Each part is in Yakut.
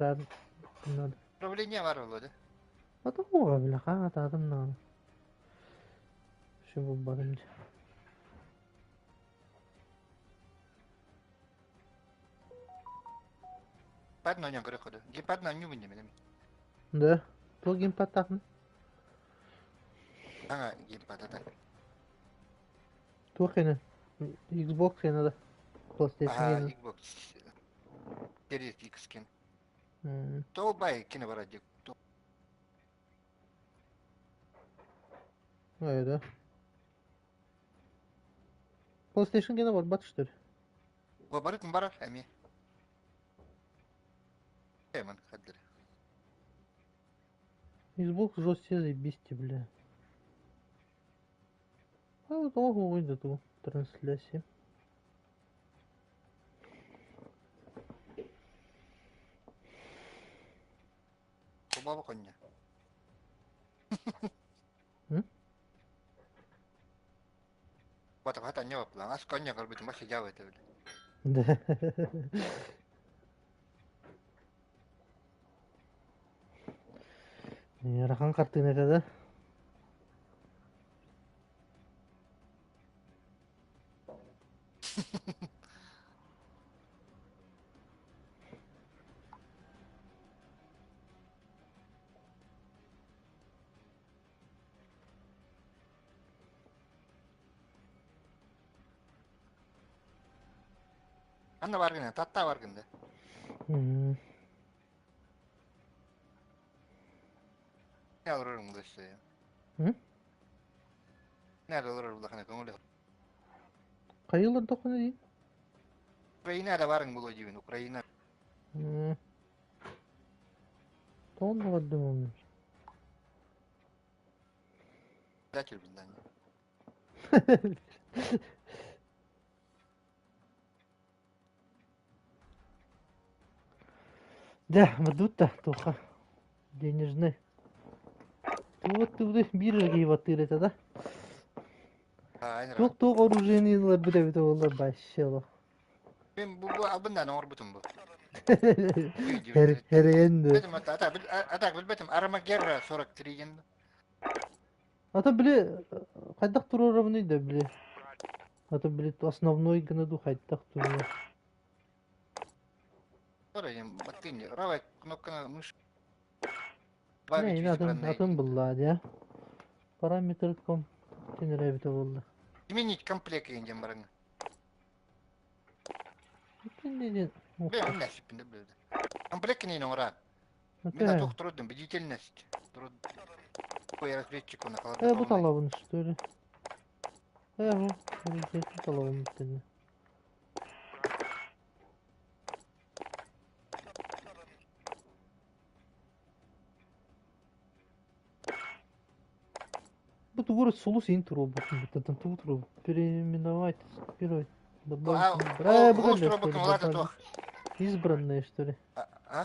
Управление бар буолуо да. Ата хуга бile хаатаатым нааны. Şu булбатым дьэ. Пад на көрө ходу. Геймпад на ньюбун дeme дeme. Да. Туох геймпадтаахын? Ага, геймпад ата. Туох кэнэ? Xbox кэнэ да. PlayStation Aha, кэнэ. Xbox Series X кен. То бай кине бар дик. Да. PlayStation кэнэ барбат что ли? Барытын барар эми. Эман хаддыр. Xbox жестче заебись бля. А вот ого, да ту трансляция. Кубаба коння. Бата хата не баплан. Ас коння көрбүтүм башы жабы это бile. Да. Ыарахан хартыына этэ да? Анна баргын, татта баргын да. Ne alırım da işte ya. Nerede alırım da hani көңүле. Хайылар тохуна дии? Украинада барың було дибин, Украина. Тоҕон баҕардым онно? Предатель билдан. Дьэ, бардыбыт да туохха денежный. Вот ты биир эрэ баттыыр этэ да? Туох-туох оружиены ыларбыт эбитэ буоллар вообще олох. Мен бу бу албындан оҥорбутум бу. Эрэйэн да. Атак билбэтим Армагерра 43 диэн. А то били хайдах туруорабыный да били. А то били основной гына ду хайдах туруор. Баттыын правая кнопканы мышь. Не, атын атын булла дия. Параметр ком тенерэбитэ буолла. Изменить комплект диэн бараҥ. Комплект не оҥора. Мен туох трудно, бдительность. Труд. Ой, разведчик он Э, бу талабын что ли? Э, бу талабын бүттүнэ. Бу тугур сулус ин туруобутун бүттэн тугу туруобут. Переименовать, скопировать, добавить. Э, бу Избранные, что ли? А?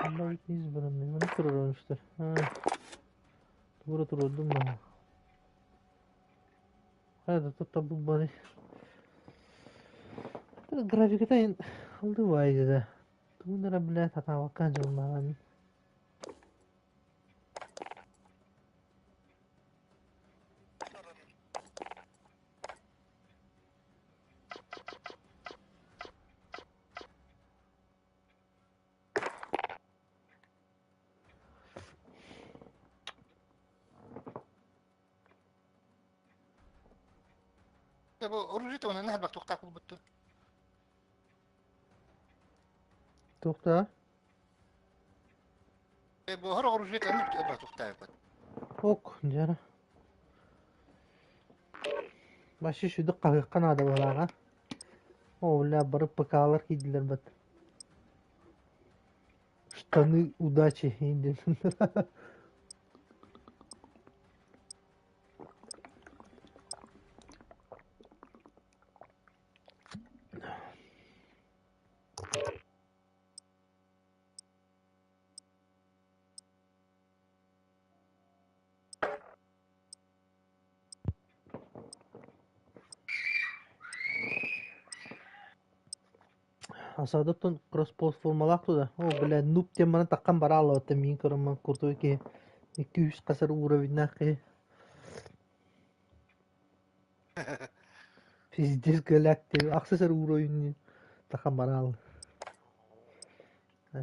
Добавить избранные. Маны туруорун что ли? Тугура туруордум баҕа. Хайа да тут табылбаный. Графиката алдыбай да. Тугун эрэ блядь сатаабакка дьыллаан. Оружие оны нахбак туктак булбутту. Туохта? Бу хор оружие аны туктаабат. Ок, дьара. Башы шүдүк хаһыахха наада быһалааҕа. Оо, бля, бары ПК-лар киирдилэр бат. Штаны удачи диэн. Асадаттан кросс-платформалаах туда. О, бля, нуб теманы таххан бараалабыттан миин көрөммөн крутой киһи. Икки-үс хасар уровеннаах киһи. Пиздец галактик. Ахсыс уровень тахан бараал.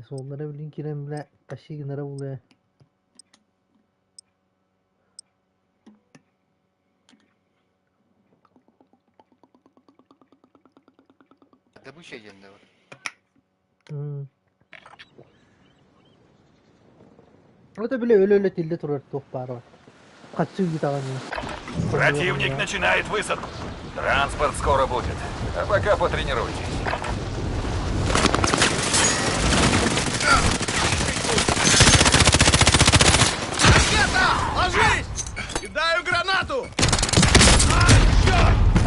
Суоллара билин кирен бля, тащи гынара буле. Добыча диэн да бар. Это бile өлө-өлө тиллэ турар туох баар Хаччы ыытаҕын. Противник начинает высадку. Транспорт скоро будет. А пока потренируйтесь. Ракета! Ложись! Кидаю гранату!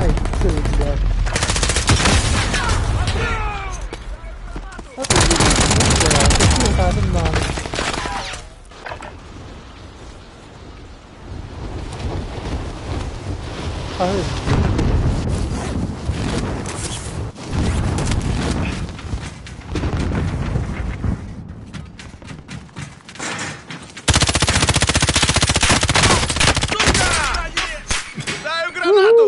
Ай, ты, бля. А ты не бля, ты Сука! Кидаю гранату!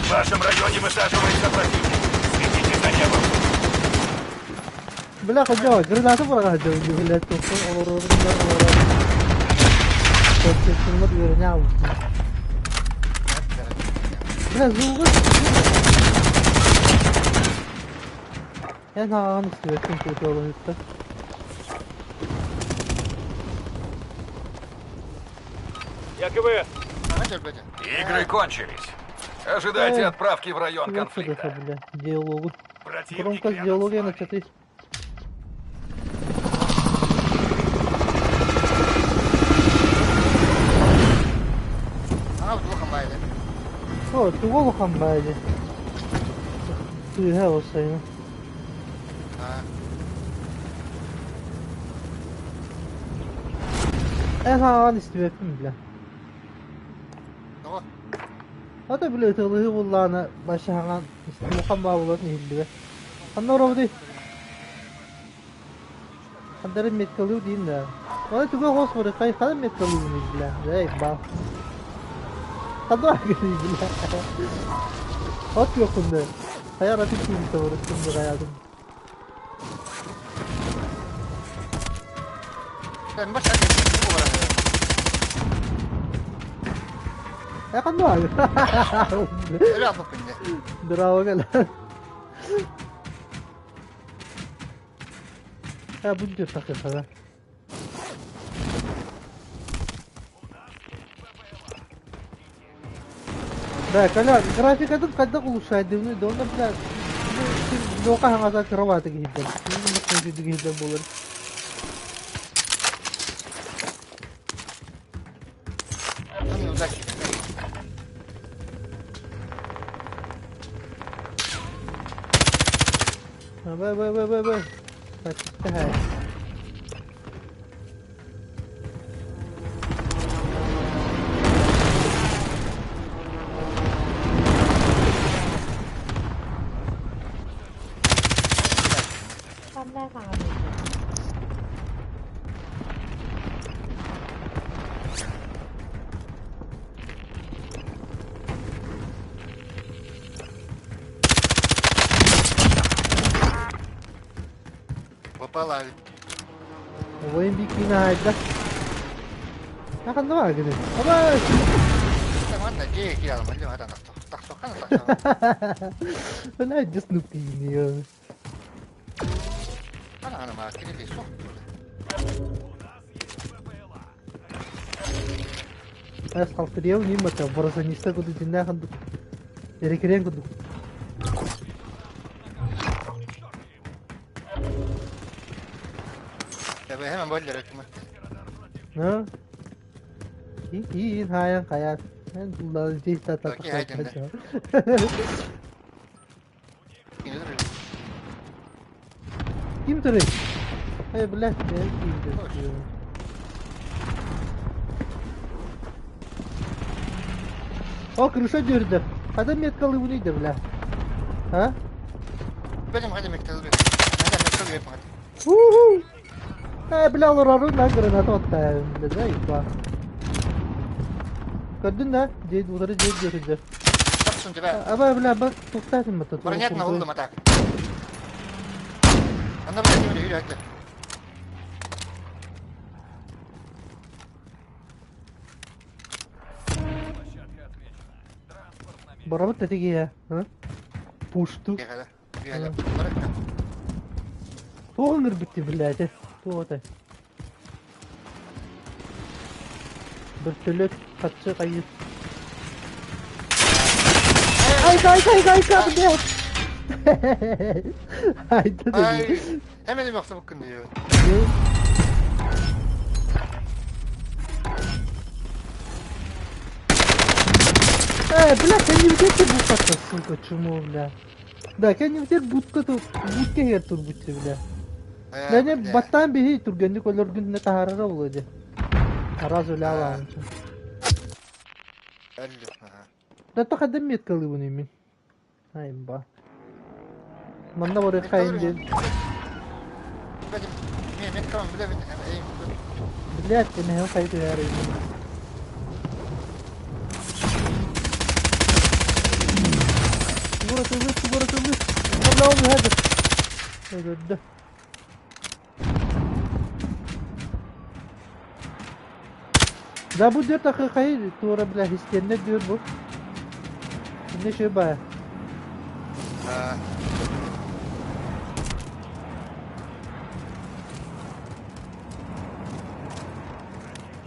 В вашем районе высаживается противник. Следите за небом. Бля, хотя, граната быраҕа бля, тохтон олорор олорор. Тохтон үөрэнэ аалбыт. Бля, звугу. Эн хаҕан истибэккин куутуолуһутта. Я КВС. Игры кончились. Ожидайте отправки в район конфликта. Бля, диалогу. Противник Громко рядом с диалоги вами. начаты. Ана улахан баайда. О, тугу улахан баайы. Тыыһа осайна. Эн хаҕан истибэппин бля. Тоҕо? Ата бile ытылыһы буллаана башаһаҥан улахан баабыларын иһиллибэт. Ханна оробутуй? Хандары меткалыы диин да. Аны туга хос бары хай хана меткалыыбын бля. Эй ба. Ханна гыный бля. От yokun Hayal atıp kim tavırıttım hayatım. Ben баш хатыр. Я ханна. Öyle yapıp indi. Bravo gel. Ya bu diyor takı sana. Да, Коля, графикатын хайдах улучшайдыбыный да онно бля лока хаҥаса кровати киһирдэн киһирдэн буолар. Аны удачи. Бай бай бай бай бай. Хай. Ханна хаҥа Попала. Воин бикини хайда. Ханна баа гыны. Аба. Манна дии киалым. Әлі хатан тахсо. Хана тахсо. Бля, just нупини. Хана хана ма кирили сох. Ас халтырыяу нимата боросаниста куду динна ханду. Эрекерен куду. Я бы hemen böyle rekme. Ha? И хаян хаян. Мен тулдан здесь та та Окей, haydi Ким туры? Эй, блядь, я ким О, крыша дөрдө. Када меткалы бля? А? Уху! Э, бля, олорору на граната оттаайын, бля, заебал. Көрдүн да? Дьиэ утары дьиэ диэки Аба, бля, бак туктаатын бата. Бронятна уллум атак. Анна бля, не үйрәтті. Барабыт тетиге, а? Пушту. Туох ыҥырбытты, блядь, туох этэй? Бөртөлөт хаччы хайыт. Айка, айка, айка, айка, блядь! Айда dedi. Hemen yoksa bukun diyor. Э, бля, кэннибитигэр булкатта, сука, чмо, бля. Да, кэннибитигэр будка будка иһэр турбутчу, бля. Бэни баттаан биһи түргэнник өлөргүннэ таһаарара буолуо дии. Араас үлэ алаанчы. Да хайдах меткалыыбын мин? Айба. Манна барыаххайын диэн. Блядь, эмэһин хайы түһээрэй. Тугура тыллы, тугура тыллы. Бля, он үһэдэ. Өлөрдө. Да бу дүр такы тура бля хистенне дүр бу. Не шö баа.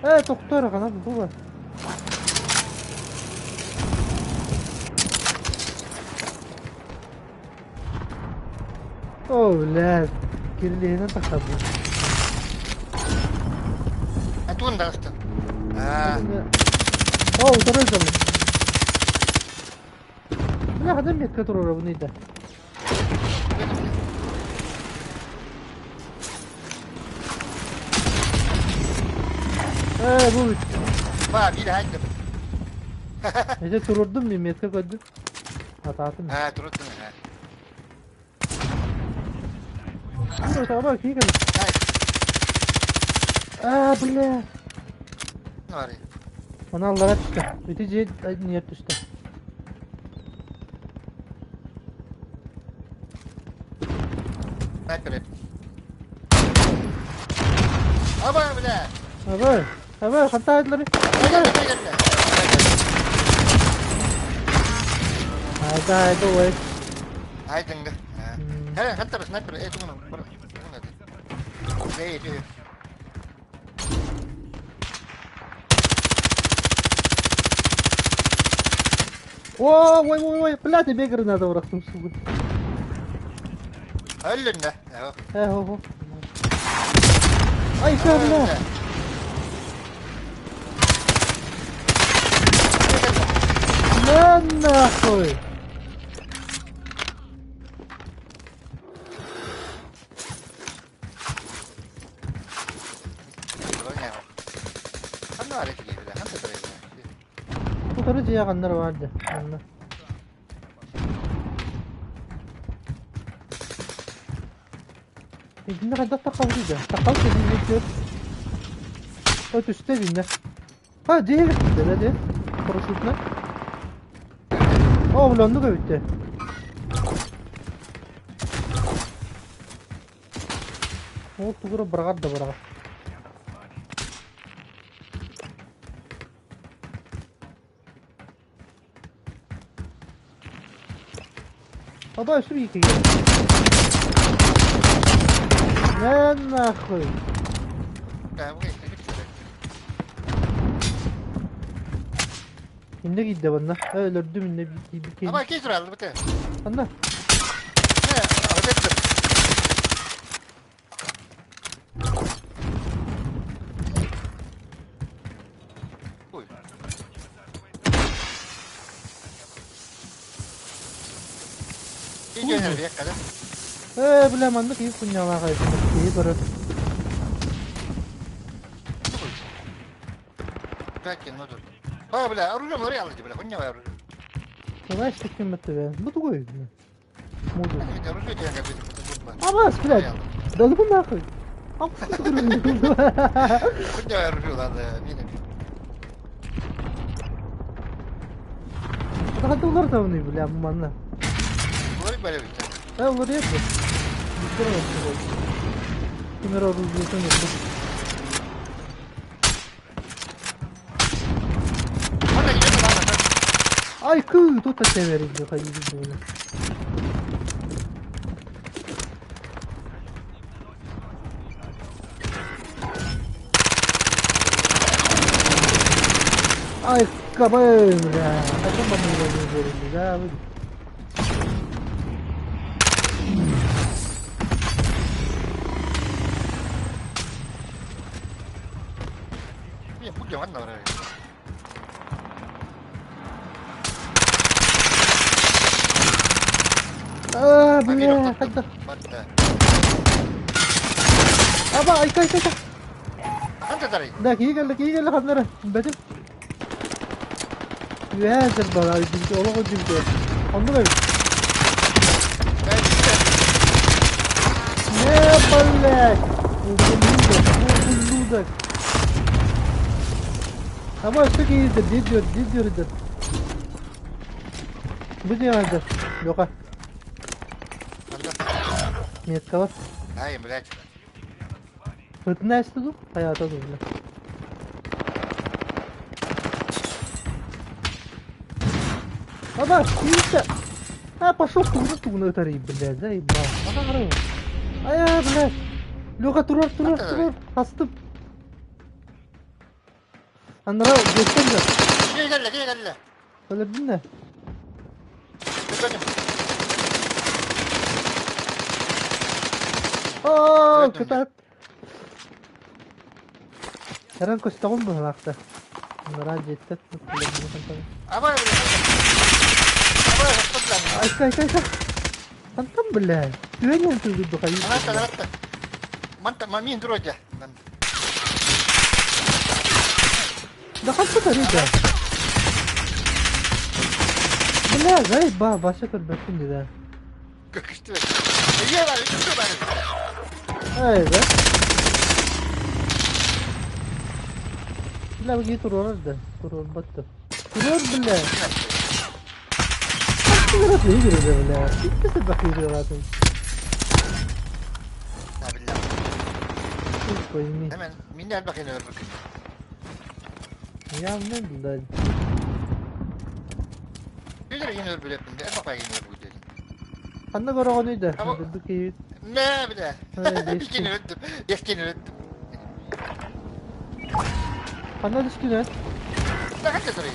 Э, токтор гана бу ба. О, блядь. Кирлиһинен тахсар бу. Атуын дагыстын. О, утары өлдüm. Бля, хадам метка турара буны да. Э, бу Ба, bir хайдым. Эже турурдум мен метка көрдүм. Атаатым. Ha, турудум. Тур, таба, кийген. А, бля. Var. Оны аллара түстэ. Ити же ниет түстэ. Снайпер. Аба, бля. Аба, аба, хантайдлары. Аба. Айда, айда, ой. Айдыңды. Хэ, ханта снайпер, э, тугуна. Эй, эй. О, ой, ой, ой, блядь, тебе гранату бырахтым, сука. Өллүн да. Э, хо, хо. Ай, всё, бля. На нахуй. Утары жиyaганнар бар да. Анна. Итинне хайдах таххабыт да. Таххабыт дедин көр. О түстэ бинне. Ха, дьиэ да де. Парашютна. О, бля, оннук эбитте. Ол тугура бырагар да бырагар. Аба, өссө биир На нахуй. Инне киирдэ манна. Өлөрдүм инне киирбит Аба, кей туралы бите. Анна. Э, алып Ой. Э, бля, маннык киһи кунньалаах киһи көрөр. Как ну тут. Ба, бля, оружие моря алды, бля, хуйня оружие. Знаешь, таким это, бу тугой. Музыка. Абас, блядь! Да ну нахуй! Хата улар бля, манна. Э, улар еппи. Кимер оружиетын yok. Ай, кы, тут тэверин хайы. Ай, кабы, бля. Потом мы да, вы. А, бля, хадда. Аба, айка, айка, айка. Да, киһи кэллэ, киһи кэллэ ханнара. Бэтим. Үһээ бара, олох дьүбүтэ. Оннук эбит. Не, блядь. Ублюдок, ублюдок. Аба, өссө киһи дидер, дидер, дидер. Бу дьиэҕэ Лёха. Метка бар. Ай, блядь. Ытына эстиду, хаята ду, бля. Аба, киһи. А, пошел тугуна тугуна ытарый, блядь, заебал. Ай, блядь. Лёха, турар, турар, турар. Хастым. Аннара, geçten de. Киһи кэллэ, киһи кэллэ. Өлөрдүн да. Оо, кытаат. Саран көстөҕүн быһылаахта. Аннара жеттет. Аба, блядь. Айка, айка, айка. Антон, блядь. Түөнен түгүдү хайы. Анатта, Манта, мамин друзья. Да ханта тарыда. Бля, заеба, баша көрбөппүн да. Көкүстү. Ие бар, үстү бар. Ай, да. Бля, бу турар да. Турар батты. Турар, бля. Турар бля. Иккisi bakıyor zaten. Да, бля. Пойми. Hemen minner bakayım öbür. Я не блядь. Güzel yine öbür yapın. En bakayım öbür dedim. Ханна көрөҕөнүй да. Ama- Дурдук киһи. Ne bile. Ай, Бикini öttüm. Eskini öttüm. Ханна түстүнэ? Да ханта duruyor.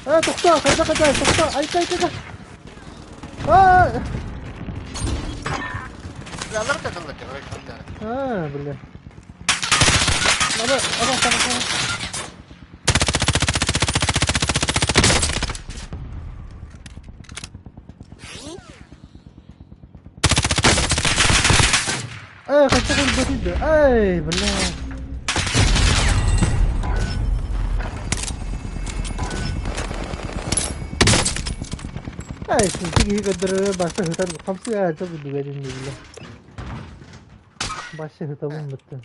А, тохтоо, кайда кайда, тохтоо. Айка, айка, айка. А! Алар да тыллы. А, бля. Аба, аба, аба, аба. Эй, хотя бы бутыды. Эй, бля. Эй, синтиги көдөрө башта хытар хамсы ача бу дугадин бля. Башта хытабын бытты.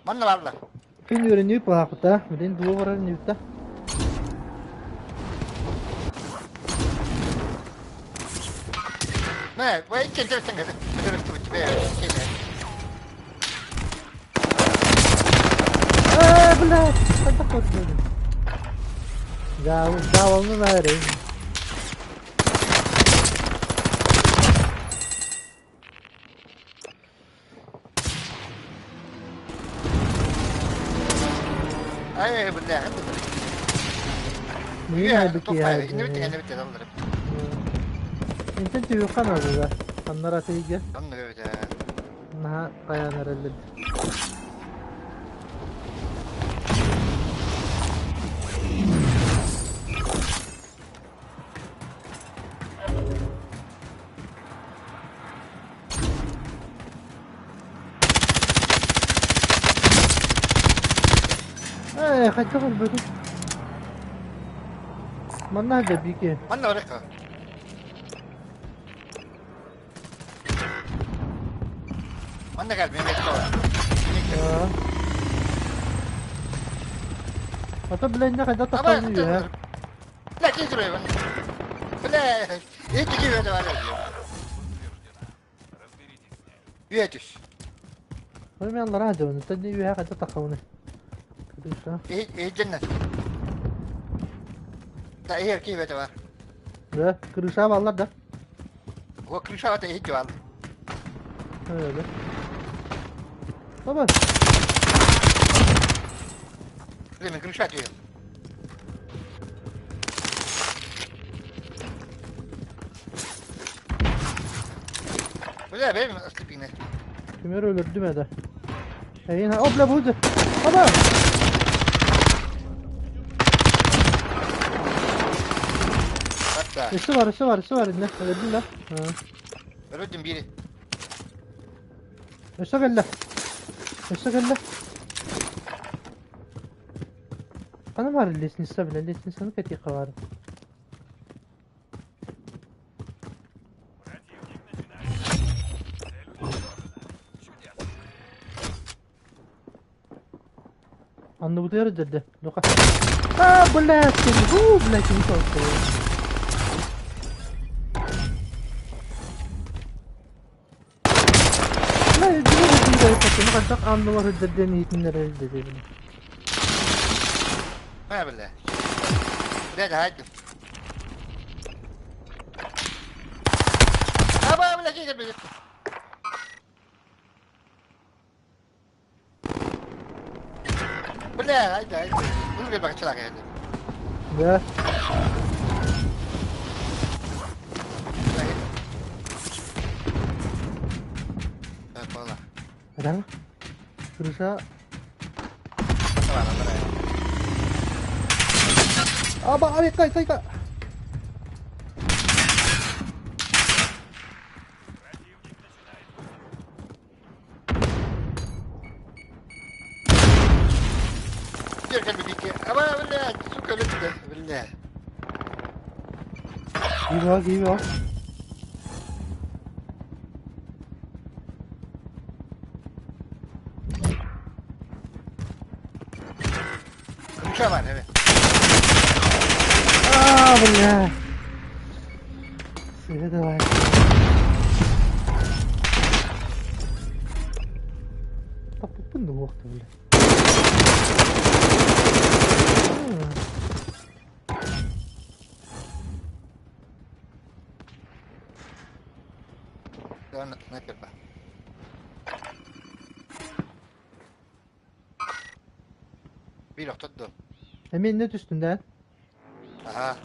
Манна барла. Күн өрөнүү пахта, билин дуо барар нүтта. Не, вы интересно, что тебе. Э, бля, қайда қойды? Да, да, оны наверное. Ай, бля. Мин айбыки Инне бит, инне бит, аллар. Интен түйү канады да. Аннара тейге. Онны бит. Наха каянар эллер. Ээ, хайдах өлбөтүм? Манна да биики. Манна барыахха. Манна кэл, мен Аа. Ата билэннэ хайдах тахсарын үһэ. Бля, киһи турар. Бля, эти киһи бар. Үөтүс. Ой, мен аллараа дьабын. Тэнни үһэ хайдах тахсабыны. Кыдыша. Иһденнэ. Да, иһэр киһи бар. Да, крыша баллар да. О, крыша это иһит бар. Öyle. Baba. Бля, мен крыша түйем. Бля, бэйм ослепине. Кимер өлөрдүм эдэ. Эйин, о, бля, бу. Baba. Hatta. Üstü var, üstü var, üstü var. Ne? Öldüm lan. Ha. Öldüm biri. Üstü кэллэ. Üstü кэллэ. Ана бар лестница, бля, лестницаны кэтиэххэ баар. Противник начинает. Цель уничтожена. Чудесно. Анныбытыгар дэрдэ. Лука. А, блядь, у, блядь, не то. Бля, дьиҥэр хайдах аннылар үрдэрдиэн иһитиннэрэр дэтибин. Ма бля. Бля, хайды. Аба, бля, киһи бля. Бля, хайды, хайды. Bunu bir bakçılar geldi. Да. Evet, valla. Neden? Крыша. Tamam, tamam. Аба, ай, кай, кай, кай. Противник начинает высадку. Gel gel bir iki. Ama бля, сука, бля, бля. Киви киви Крыша var, evet. А, бля. Света давай. Таппын да уохта, бля. Dön, sniper var. Bir tuttu. Hemen net üstünden. Aha.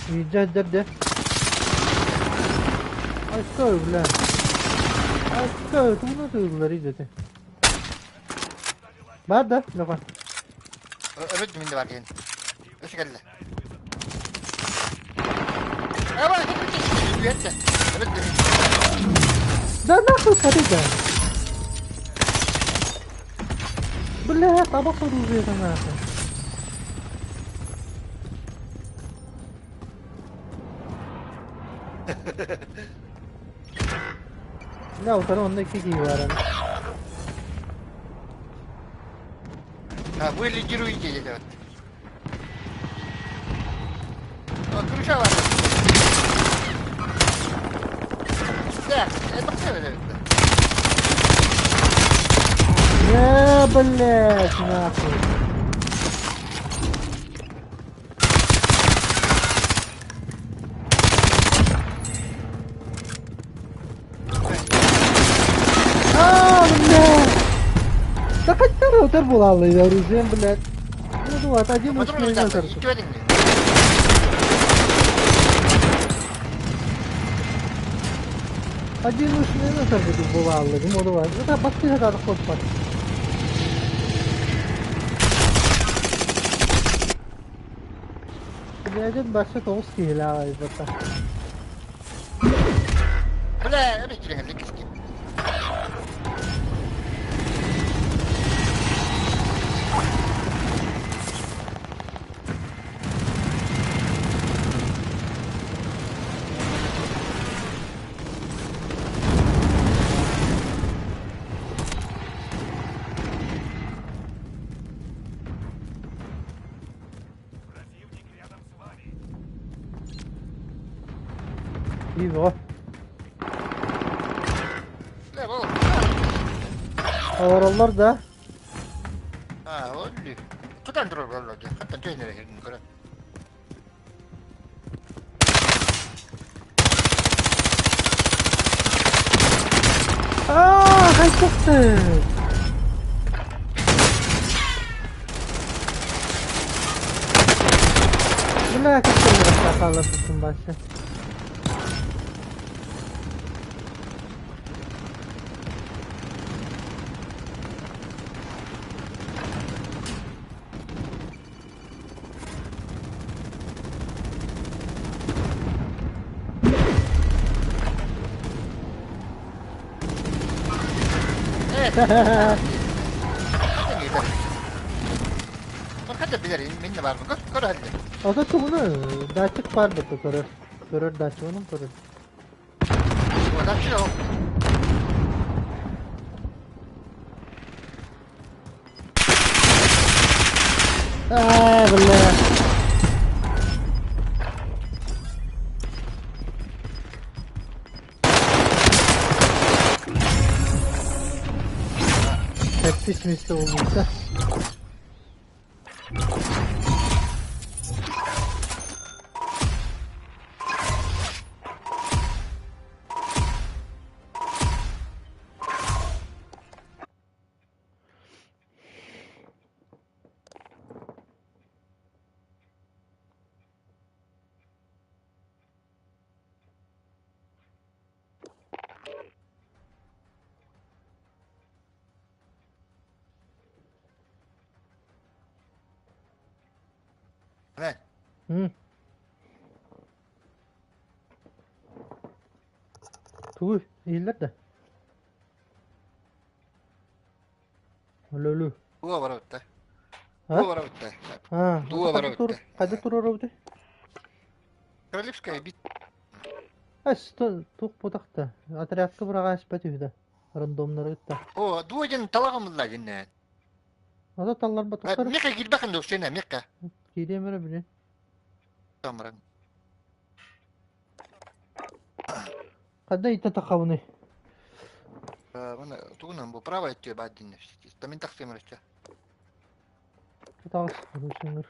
Yiyeceğiz derdi. Ay бля. Ay тугуна тыыллар идете. Бар да, Лоха. Öldüm indi var gelin. Öşü geldi. Ama Öldüm. Да нахуй смотри-ка. Бля, табак оружие это нахуй. Бля, у второго на кики бар. Ha, вы лидируете dedi. Крыша var. Да, это все это. Не, блядь, нахуй. А, блядь. Да хотя ротор була, оружием, блядь. Ну, вот, один уж Патрон не взял, назар. иди один. Один уж не назар буду бывало, ну, давай. Это басты хатар ход пат. Дьээдьэм бачча тоҕус киһилээх айбата. Бля, эбэтэр киски. Противник рядом с вами. Дии бөҕө. Бля, ол. Олороллор да? А, олли. Кытан турар олло дии. Хаттан төһөнөрө хирин көрөн. Аа, хайдахтын? Бля, кыттыллыбакка хаалларбыппын бааччы. Ото тугуну датчик баар бата көрөр. Көрөр датчигынан көрөр. Аа, бля. Сэттис миэстэ буолбута. Тугуй, иһиллэр да? Өлөлү. Туга барабытта. А? Туга барабытта. А, Туга хайда барабытта. тур, хайда туруорабытый? Королевская бит. Эс, туох буотахта. Отрядка быраҕа испэт үһү да. Рандомнары кытта. О, дуо дьэн талаҕым дьиннэ. Ата талларбатахтар. Мека киирбэхин дуу, сена, мека. Киириэм эрэ билин. Тамаран. Хайда иитэ тахабыный? Мана тугунан бу право өттүө баар диннэ. Тамин тахсыам эрэ. Таҕыс, сыҥыр.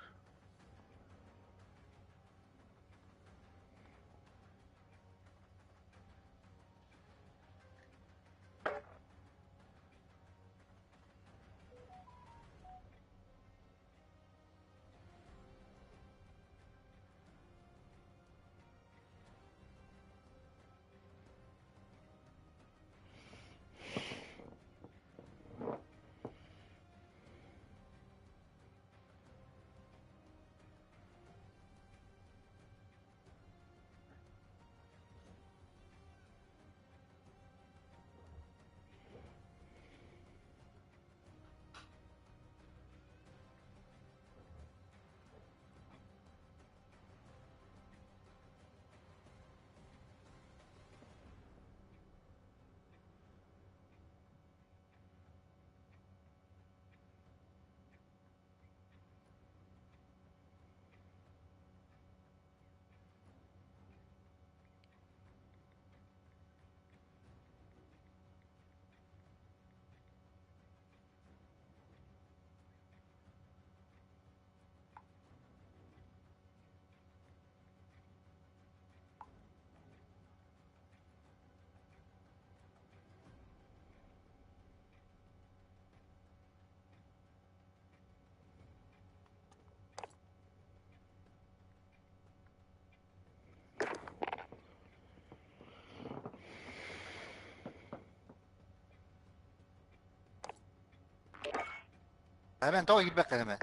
Hemen тоҕо киирбэккин hemen.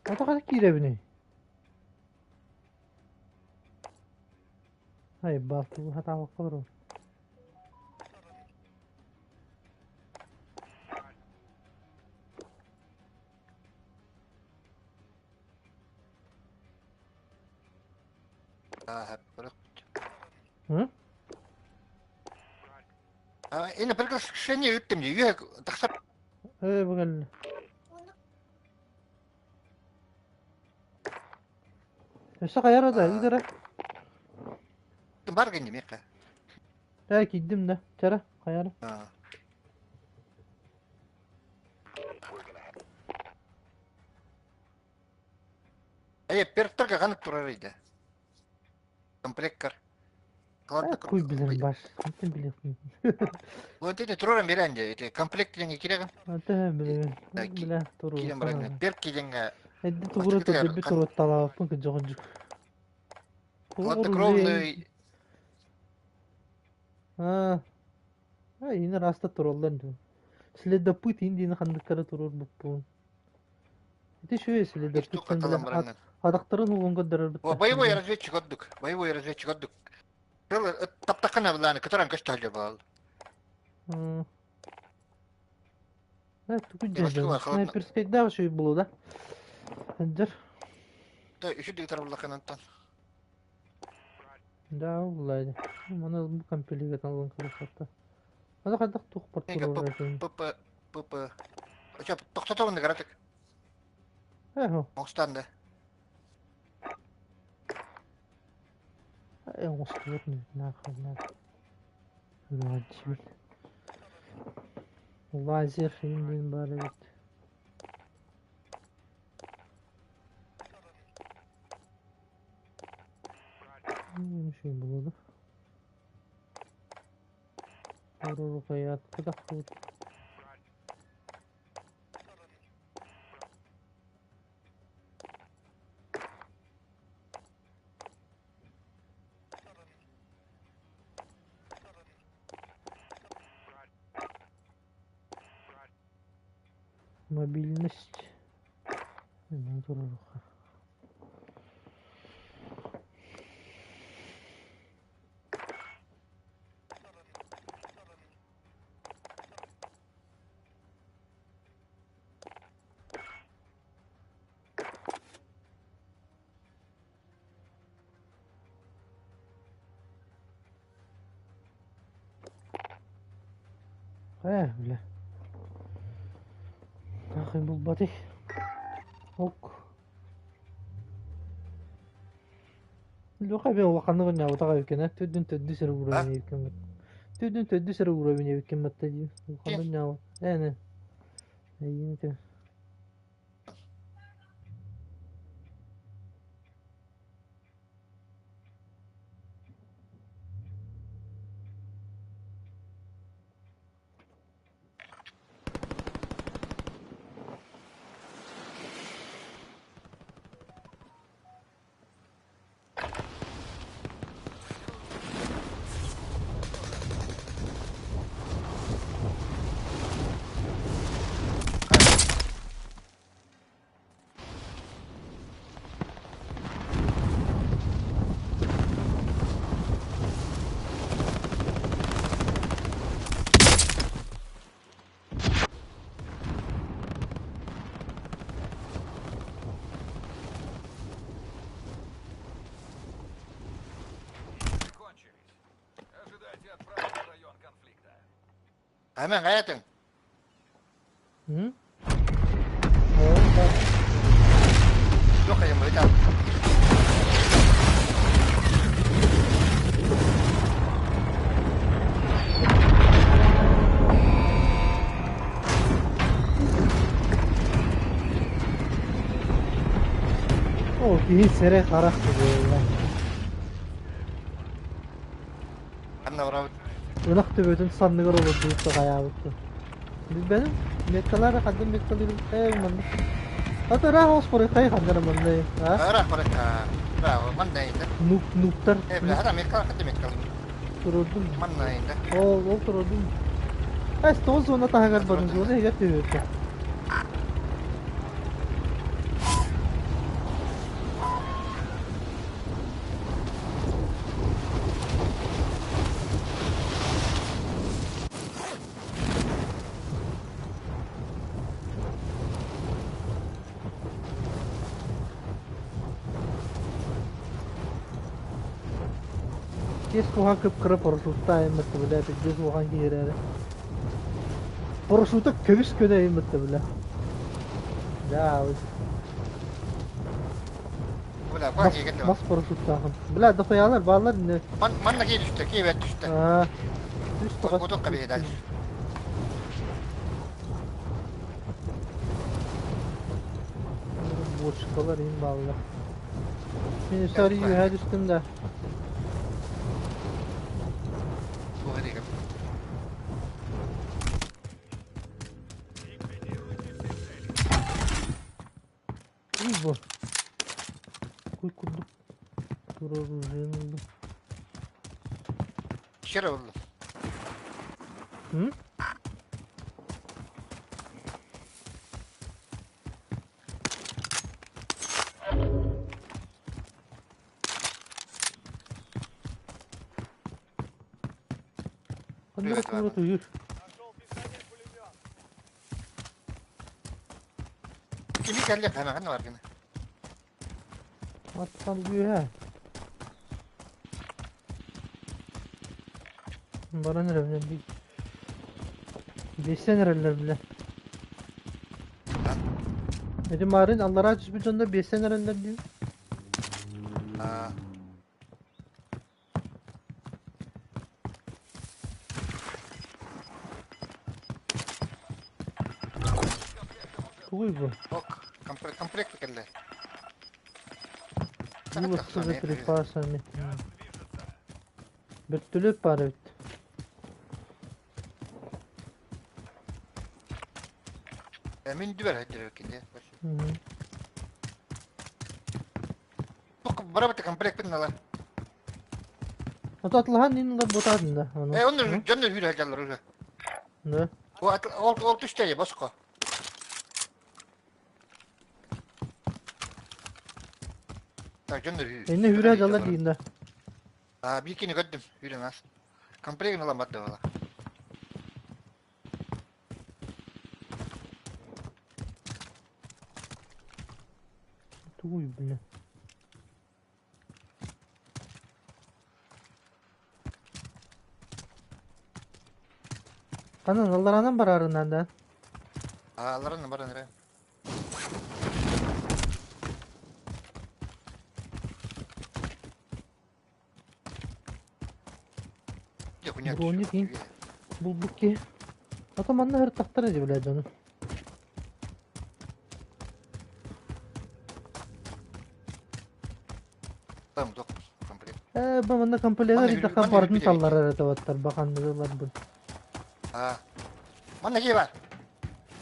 Ата хайда киирэбиний? Айбаал тугу сатаабакка олоробун. М? Энэ приглашение ыыттым дии. Үөһэ тахсар. Ээ, бу кэллэ. Өссө хайар да, ыытара. Бар гынньым миэхэ. Ээ, киирдим да. Чара, хайара. Ээ, перторга ханнык турар ыйда. Комплеккар. Куй билэр баш. Антен билиэхпин. Вот эти тураран берен де, эти комплект деңге киреген. Антен билебин. Биле туру. Кирен баран. Перк кидеңге. Эдди тугура турду би турутталаабыппын кыдьоҕунчук. Хладнокровный. Аа. Ини раста тураллар дуу. Следопыт индиини ханныктара туруорбуппун. Ити үчүгэй следопыттан билэ атахтарын угун көрдөрөр Боевой разведчик ордук. Боевой разведчик ордук. Таптаккана былааны кытаран көстөллө баал. Тугу дьэ снайперскайдаах үчүгэй буолуо да. Сылдьар. Да, үчүгэй тарбыллаканантан. Да, уллайды. Маны бу компилиге талын кырысатта. Аны хайдах туох портуруор этин? ПП ПП. Чап, тохтотобун каратык. Эхо. Оҥостон да. Э, оҥостубут нахрен. Лазер индин бар эбит. Үчүгэй буолуо Урукайаатка тахсыбыт. Мобильность. Туруруха. Ээ, бля. Нахуй булбатый. Ок. Леха бе улаханнык оонньообутах эбиккин ээ, төрдүн төрдүс эрэ уровень эбиккин Төрдүн төрдүс эрэ уровень эбиккин батта дии. Улаханнык оонньообут. Ээ, эйиин этэ. Кончились. Ожидайте отправки в район конфликта. Hemen hayatın. М? Yok ayım öyle. Оо, киһи сэрэ харах буолла. Анна барабыт. Ынах төбөтүн санныгар олордубут саҕайаабыт. Билбэтим. Меткалары ханна меткалыырым ээ манна. Ата ыраах оспорой хай ханнара манна а? Ыраах барыта. Браво, манна инде. Нуб нубтар Э, бля, хата меткал, хата меткал. турурдум. Манна инде. Ол ол турурдум. Эс тоҕус зона таһыгар барын зона иһигэр түһүөттэ. Пиздец куһаҕан кып-кыра парашюттаах айыммытта бля, пиздец улахан киһи эрээри. Парашюта көбүс көнө айыммытта бля. Да, Бля, мас, киһи кэллэ. мас парашюттаахын. Бля, дохуялар бааллар инне. Манна киһи түстэ, киһи бэт түстэ. Аа, үс тоҕо. Отуққа биһи дальше. Бочкалар им бааллар. Мин өссө арый үөһээ түстүм да. Туох эрийгим. Уй бу. Куй курдук турар оружиены ыллым. Хер ыллым. М? Ханнык Привет, кура Ваня. туйур. Кими кэллэ хана бар гына. Аттан үөһэ. Баран эрэбинэн бий. Биэстэн эрэллэр бile. Эти марын аллараа түспүт дьоннор биэстэн эрэллэр дии. Аа. Тугуй бу? Ок, комплект кэллэ. Улуссу припасами. Бөртөлүөт баар эбит. Мин дүбэр хайдыр кини. Мгм. Барабыт комплект бин ала. Ото атлахан нин ылар бутаатын да. Ону. Э, онно дьонно хүрэ жаллар уже. Да. Ол ол түстэ боско. Так, дьонно хүрэ. Энне хүрэ жаллар диин да. А, бикини көрдүм, хүрэ нас. Комплект ала барды бала. Тугуй бile. Ханан алларанан барарынан да. А, аларан баран эрэ. Броник ин. Булбук ки. Ото манна хыртахтара дии бile дьону. Там док комплект. Э, бу манна комплектар Манна итэхха манна бардын хүрбит эбит. талларар этабаттар баханнылар бун. А. Манна ки бар.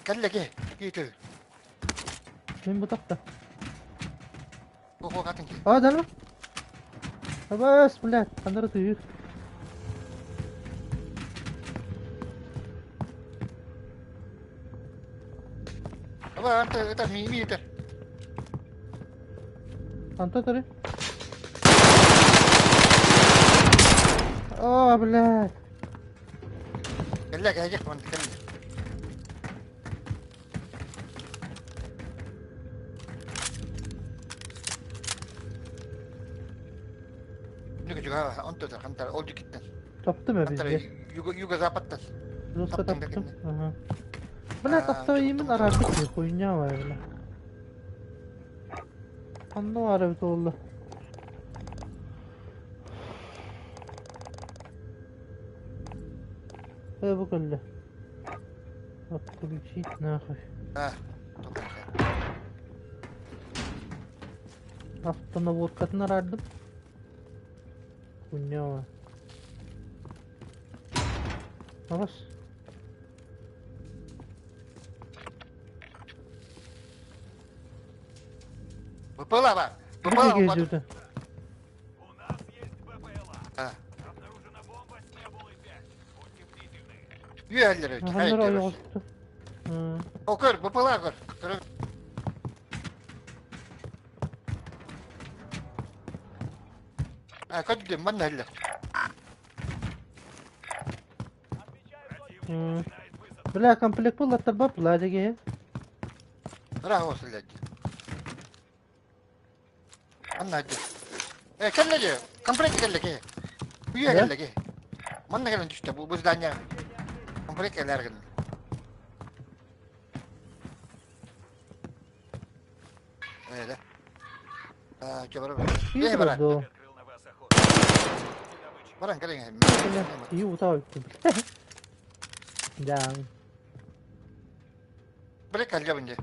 Кэллэ ки. Ки түү. Мин бу тахта. Охо катын ки. А, дальше. Абас, блядь, ханнара тыыр. Аба, анта это ми ми это. Анта тары. А, блядь. Кэллэ кэжек манна кэллэ. Нүгө жуга онто хантар ол жикиттен. Таптым я Хантар везде. юго юго-западтан. Жестко Таптың да таптым. кэннэ. Ага. Бля, А, тахта имин арарбыт ки хуйня бар, бля. Онно бар эбит буолла. Э, бу кэллэ. Отключить нахуй. А, тоқта. Автонаводкатын арардым. Хуйня бар. Абас. БПЛА бар. БПЛА Биге бар. жүрді. У нас есть БПЛА. А, Обнаружена бомба с Небулой-5. Будьте бдительны. үйәлер өт. Аханнар ойоҕосту. О, көр, БПЛА көр. Көр. А, көддүм, манна элле. Противник начинает высадку. Бля, комплект буллаттар бап, бла деге. Ыраах осыллар. Манна элле. Э, кэлле же. Комплект кэлле ке. Үйэ Да? кэллэ ки. Манна кэлэн түстэ бу бу здание. Комплект кэлэр гын. Эйде. А, че бара. Киһи Э турар бара. дуо? Открыл на вас охоту. Добыча. Баран кэлиҥ. Бля, киһи утаа бүттүм. Дьаам. Биле кэллэбин дии.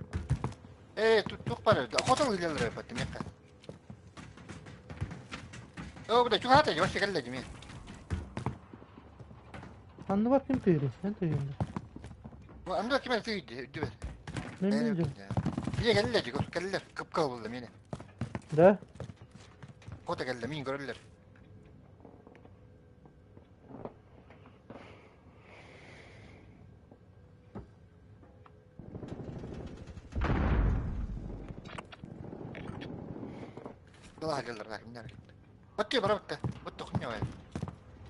Ээ, туох баар эбит. Хотон ыылалар эбит миэхэ. Оо, бля, чугаһаата дии, вообще кэллэ дии миэ. Анныбар ким тыырый? Эн тыырыҥ. Анды ким эрэ тыый дии, үрдүбэр. Мен билдим. Бие кэллэ дии, кэллэр. Кып-кыл булла миэнэ. Да? Хото кэллэ, мин көрөллөр.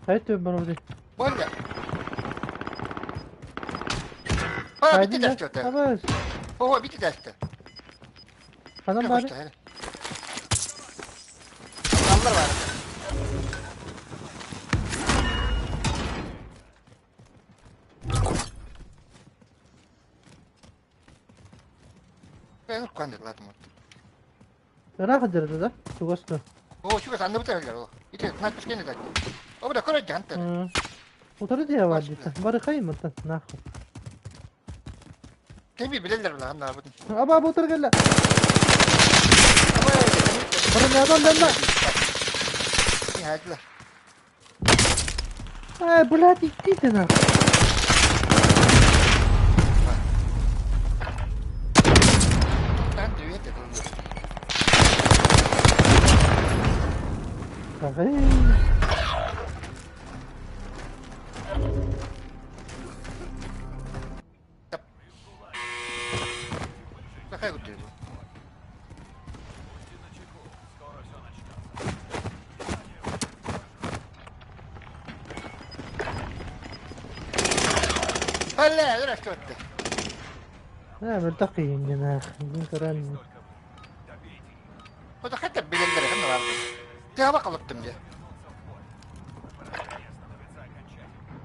Хайа барабыт. Болля. А, бити дәсті. Абас. О, бити дәсті. Ханан бары. Аллар бар. Ben urkandırladım onu. Ыраах дырды да? Чугас да. О, чугас анны бутар о. Ити надпись да. О, буда короче хантар. Утары дия бар дии. Бары хаймыттан нахуй. Кеми билелер била анна бутун. Аба бутар кэллэ. Бары надан данна. Хадилар. Ай, блядь, иди ты нахуй. Там две Ай. Какая вот Будьте начеку. Скоро все начнется. Алла, здравствуйте. Да, мөлтөх киһиҥҥин нахуй. Мин көрөн. Только вы. Добейте их. Вот хотя билелер ханна бар. Тяба калыптым де. Вернуться в бой. Поражение становится окончательным.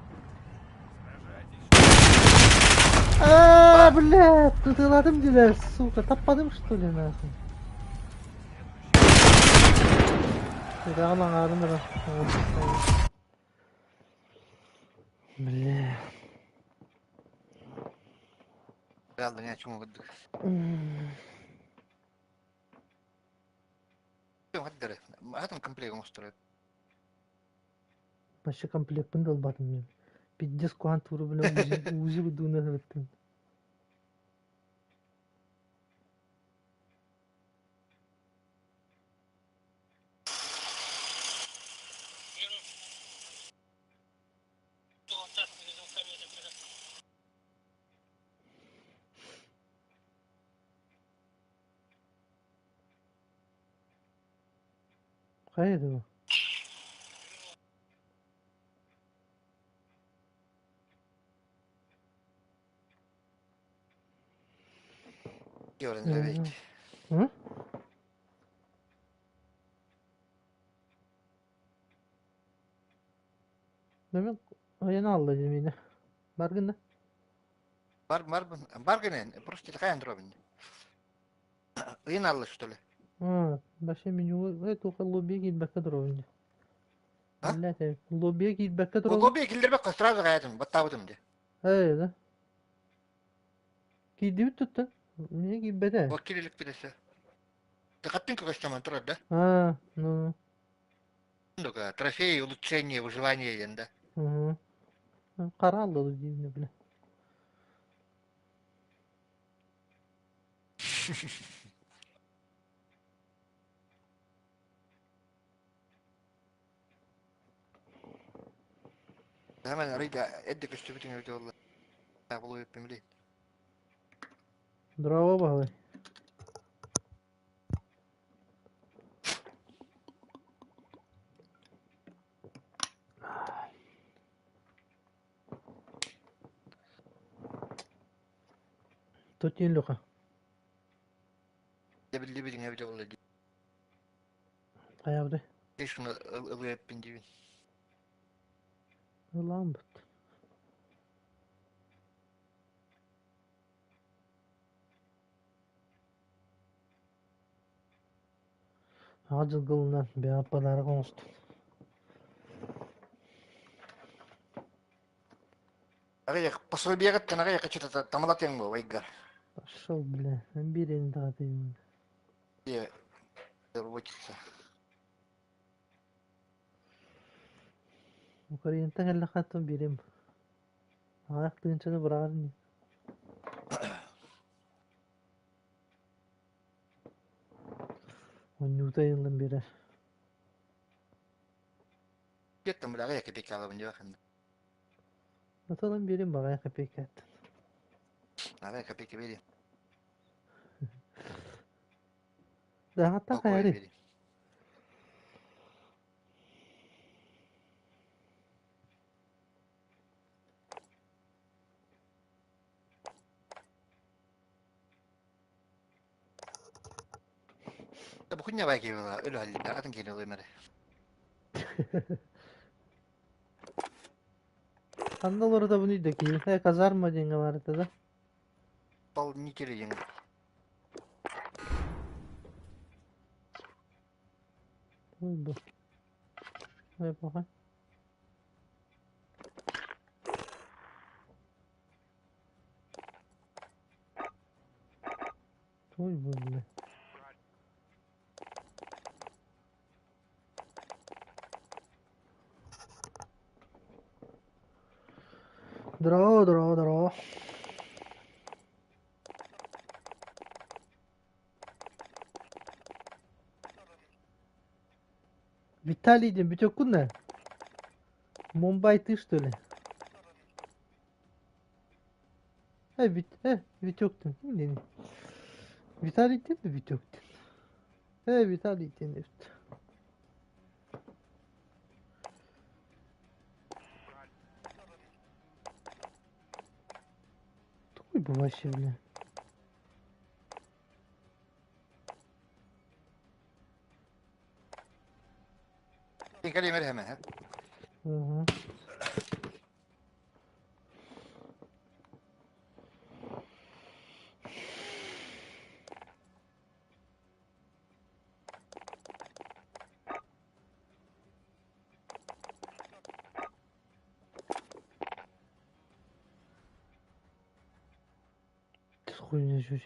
Сражайтесь. А, блядь, тытыладым дилер, сука, таппадым что ли нахуй. Тыдаҕын аҥаарын эрэ. Бля. Жалда не чему выдох. Хатым комплект устроит. Вообще комплектпын долбатым мен. Пиздец куан туру бля узи дуна өттүм. Хайа bu? Görün evet. Hı? Demek ayını aldı yine. Баргын да? Бар бар бар генен, просто хайан дробин. Ыйын алды что ли? А, вообще меню это лобби киирбэккэ туругун. А? Блядь, лобби киирбэккэ туругун. Лобби киллербек сразу гаятым, баттабытым де. Эй, да. Киирдибит туттан. Эмне киирбэтэ? Вот кирилик билесе. Ты көстөмөн турар да? А, ну. Только трофеи, улучшение, выживание ден да. Угу. Кара алды деймин, бля. Hemen арыйда эдди көстүбүтүң өтө болла. Булу өппүм билейин. Здорово, балай. Тотин Леха. Дебилдибитиң өтө болла. Хайабды. Шуну ылы өппүн дейбин. Ылааммыт. Аҕа дьылга ылынан бэйэҕэр подарок оҥостун. Аҕыйах пособиеҕыттан аҕыйах что-то тамалатыаҥ буо ыйгар. Пошел, бля, биэриэн даҕатыйбын. Рабочица. Украинаттан кэллэххэ биэриэм. Аҕыйах тыһыынчаны быраҕар ини. Онньуута ыйыллан биэрэр. Кеттім бля аҕыйах копейка алабын диэхин. Аталан биэрим баҕайы копейкаттан. Аҕыйах копейка биэриэм. Даҕаттан Покой хайарый? биэриэм. Бу күннэ бай киһи өлө атын киһини ылыймары. Ханна олордобунуй да киһи? Э, казарма диэҥҥэ баарыта да? Дополнители диэн. Ой, бу. Ой, плохой. Ой, бу, бля. Здорово, здорово, здорово. Виталий диэн бүтүөххүн да? Мумбай ты что ли? Э, Вит, Витек диэн. Диэн. Виталий диэн да Витек диэн. Э, Виталий диэн эбит. Тугуй бу вообще, бля? Кэлиэмэр hemen. Угу. Хуйня чуть.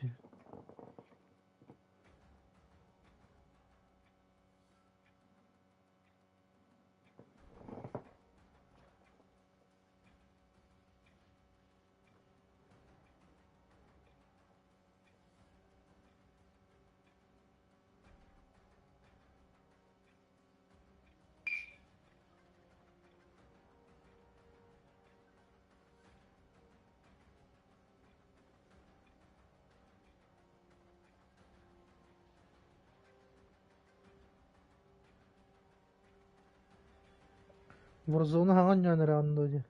Warzone хаҥан ньонораан дуо дии?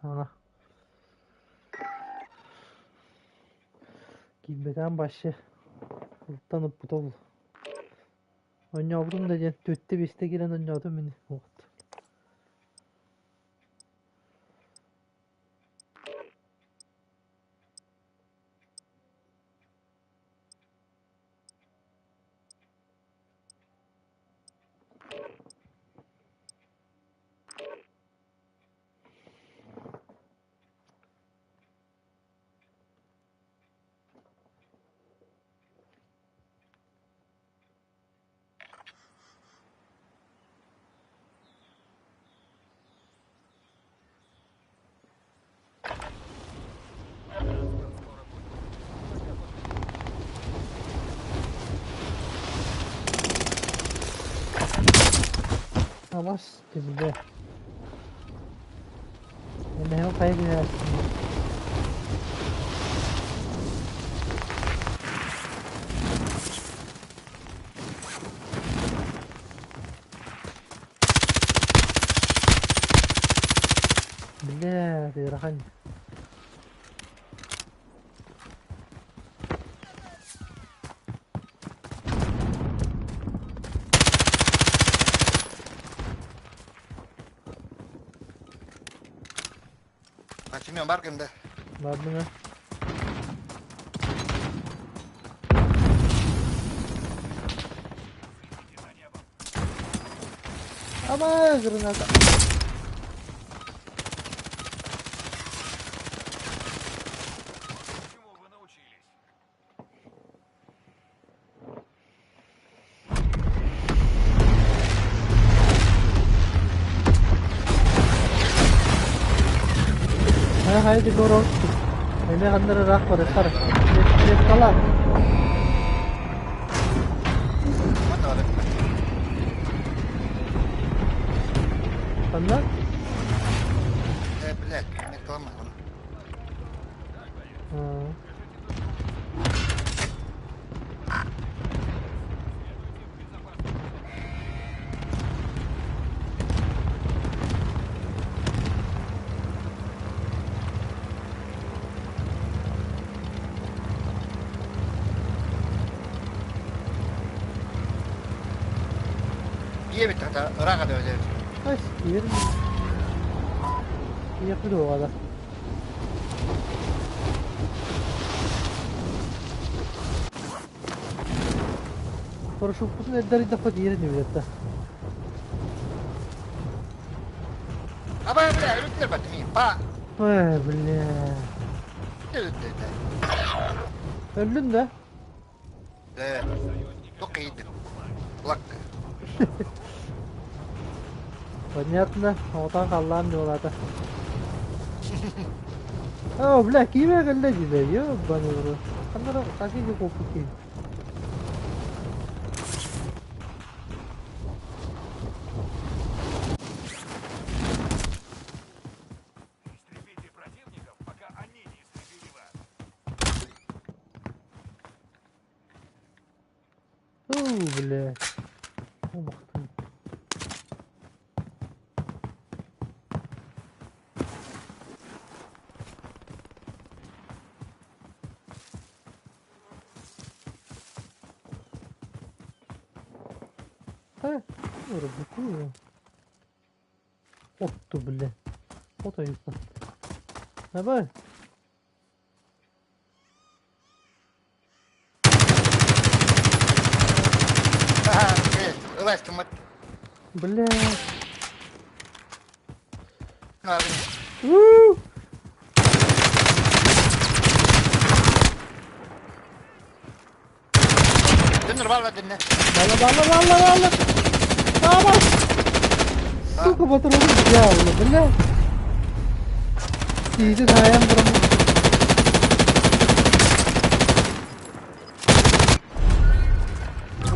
Хаҥа. Киирбэтэҕим вообще. Ылтан ыппыта ол. Оонньообутум да диэн түөртэ-биэстэ киирэн оонньоотум ини. Вот. Абас кизбэ. Эмэһэ хайа түһээччи. Бля, ыарахан. Семен баргын да? Бардым э. Ама граната. Чему вы научились? Хайа хайа диэки олоробут. Эмиэ ханна эрэ ыраах барыахтар. Лепкалаах. Ханна? Э, блядь, реклама. Диэбит хата ыраах да өлөбүт. Ай, киир. Киэппит уоҕа Парашюппутун эрдэрийдэххэ тиийэр инибит этэ. Абай, бля, өлүттэр баттым па. Ой, бля. Өлүттэр. Өллүн да? Да. Только иди. Лак. Понятно. Отан халлаан буолаата. О, бля, киимэ кэллэ дии, ёбаный в рот. Ханна хасиги куоппут Истребите противников, пока они не истребили вас. Уу, бля. Умахтын. Э, робокую. Отту, бля. Вот аюпа. Давай. Ыластыммыт. Бля. Ну, У! Дөннөр балла дөннө. Балла, балла, балла, балла. Давай. Сука, патроны дьявола, бля. Тиийди таайан туран.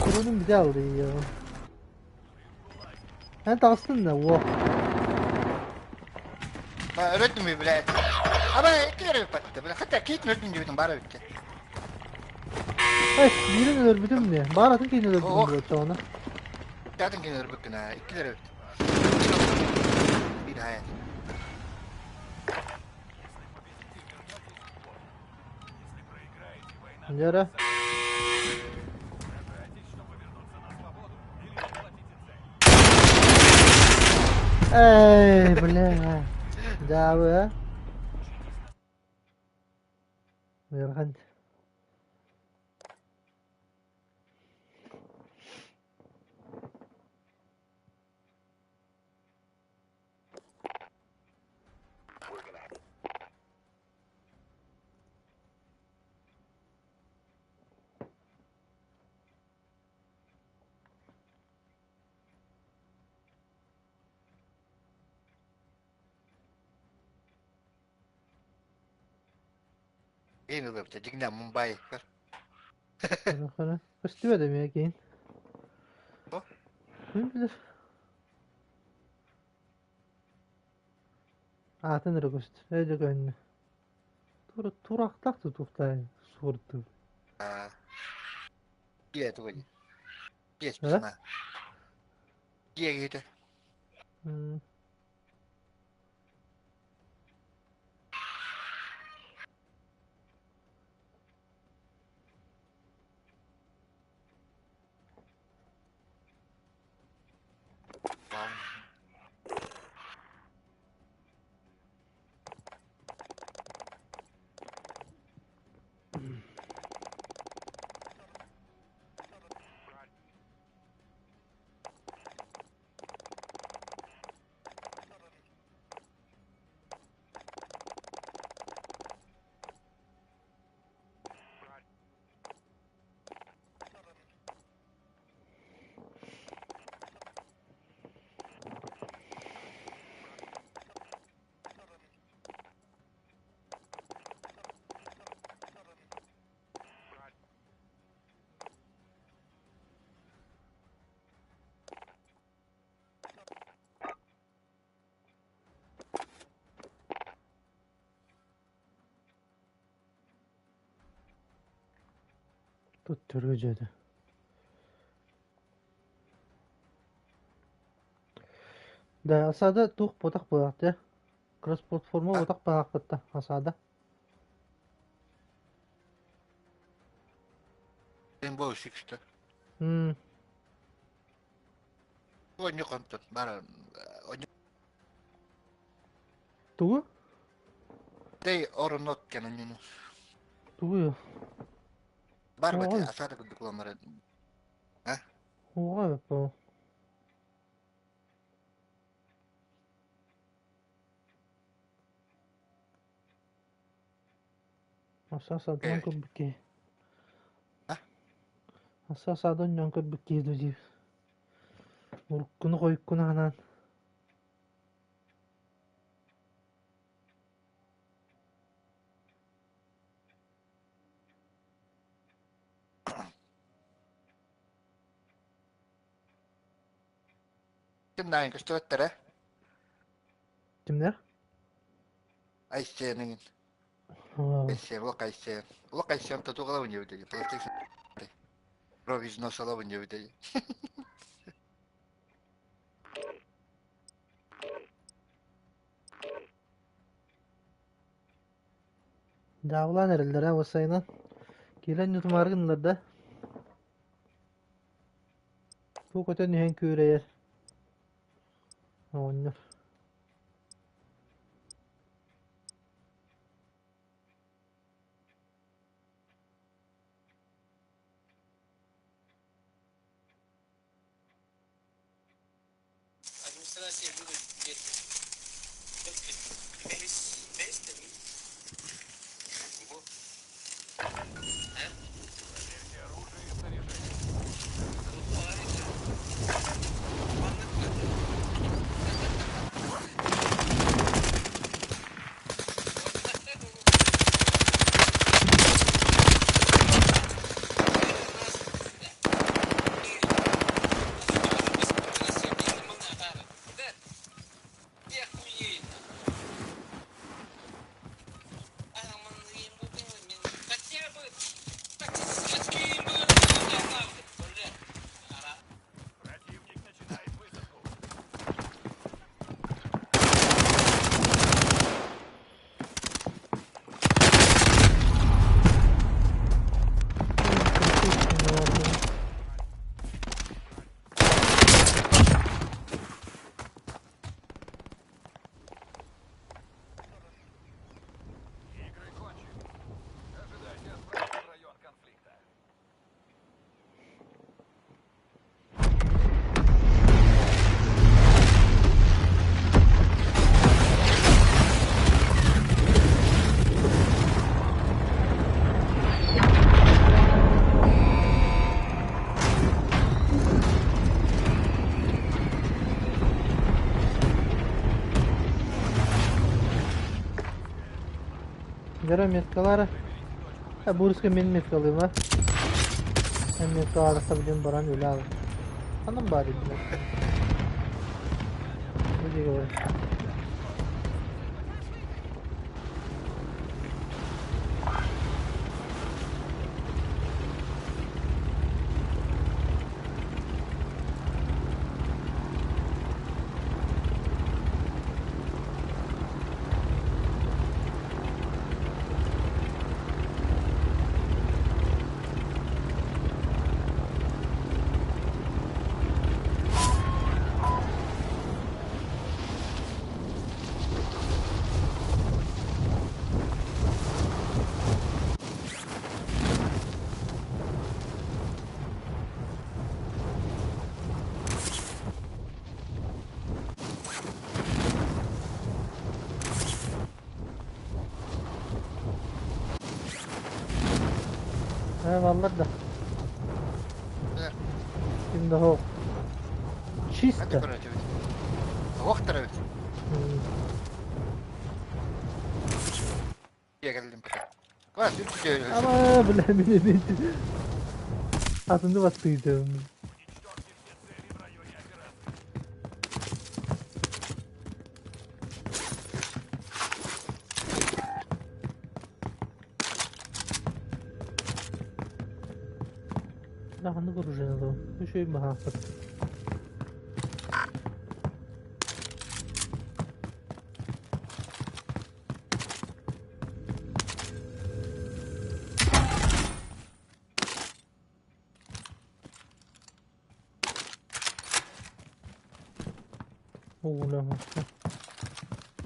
Патронум дьявола я. Эн таҕыстын да, уох. Өлөттүм блядь. Аба икки патты. Бля, хотя кит өлдүм диэбитим бара бүттэ. Эй, биирин өлөрбүтүм дии. Баар атын киһини өлөрбүтүм Ох. буолуо оны. Атын кини өлбүккүн аа, иккилэр өлбүт. Биир хайа. Если проиграете, война Дьэ Сражайтесь, чтобы вернуться на свободу, или заплатите цену. Эй, бля. Дьаабы, а? Ыарахан. Эми ылыбыта, дьиҥнээх Мумбай. Хара. Көстүбэт эмиэ киин. О? Ким билэр. Аатын эрэ көстөр. Ээ дьэ көһүннэ. Тура тураахтаах тутуохтаах суордуу. Дьиэ тугуй? Дьиэ Э? сана. Дьиэ киһитэ. М. Вау. Туттарыы дьиэтэ. Да, осада туох буотах буолаах дии. Кросс-платформа А? буотах баҕаахпытта осада. Rainbow Six-та. М. Оонньуу онтон баар оонньуу Тугу? They or not диэн оонньууну. Тугу? Баар бати Оҕо осада курдук буолан А? оҕо эбит Аса саадынан көрбүт киһи. А? Аса саадан дьон көрбүт киһи дуу диир. Уруккуну хойуккуну анаан. Кимнээҕин көстүбэттэрэ? Кимнээх? Айсеныгын. Айсен, Лок Айсен. Лок Айсен татугалабын диэбит PlayStation Провизносалабын диэбит. Дьаабылаан эрэллэрэ уопсайынан. Киирэн ньутумаары гыннылар да. Бу көтөн иһэн күөрэйэр. Оҕонньор. Проверьте оружие и снаряжение. Противник начинает высадку. Игры кончились. Ожидайте отправки в район конфликта. Дьоро меткалара. А Бурска мин меткалыма. Мен меткалара сабдын баран үлэ ал. Ханан баар итинэ? Бу диэки бар. Ээ баллар да. Ким да суох. Ханна Чисто. көрөөчүбүт? Туохтар эбит. Дьиэ кэллим пока. Класс, үрдү Ама бля мин мин атыны баттыйдым. Уничтожьте все цели в районе операции. Ханнык оружиены ылабын? Үчүгэй баһаахпыт.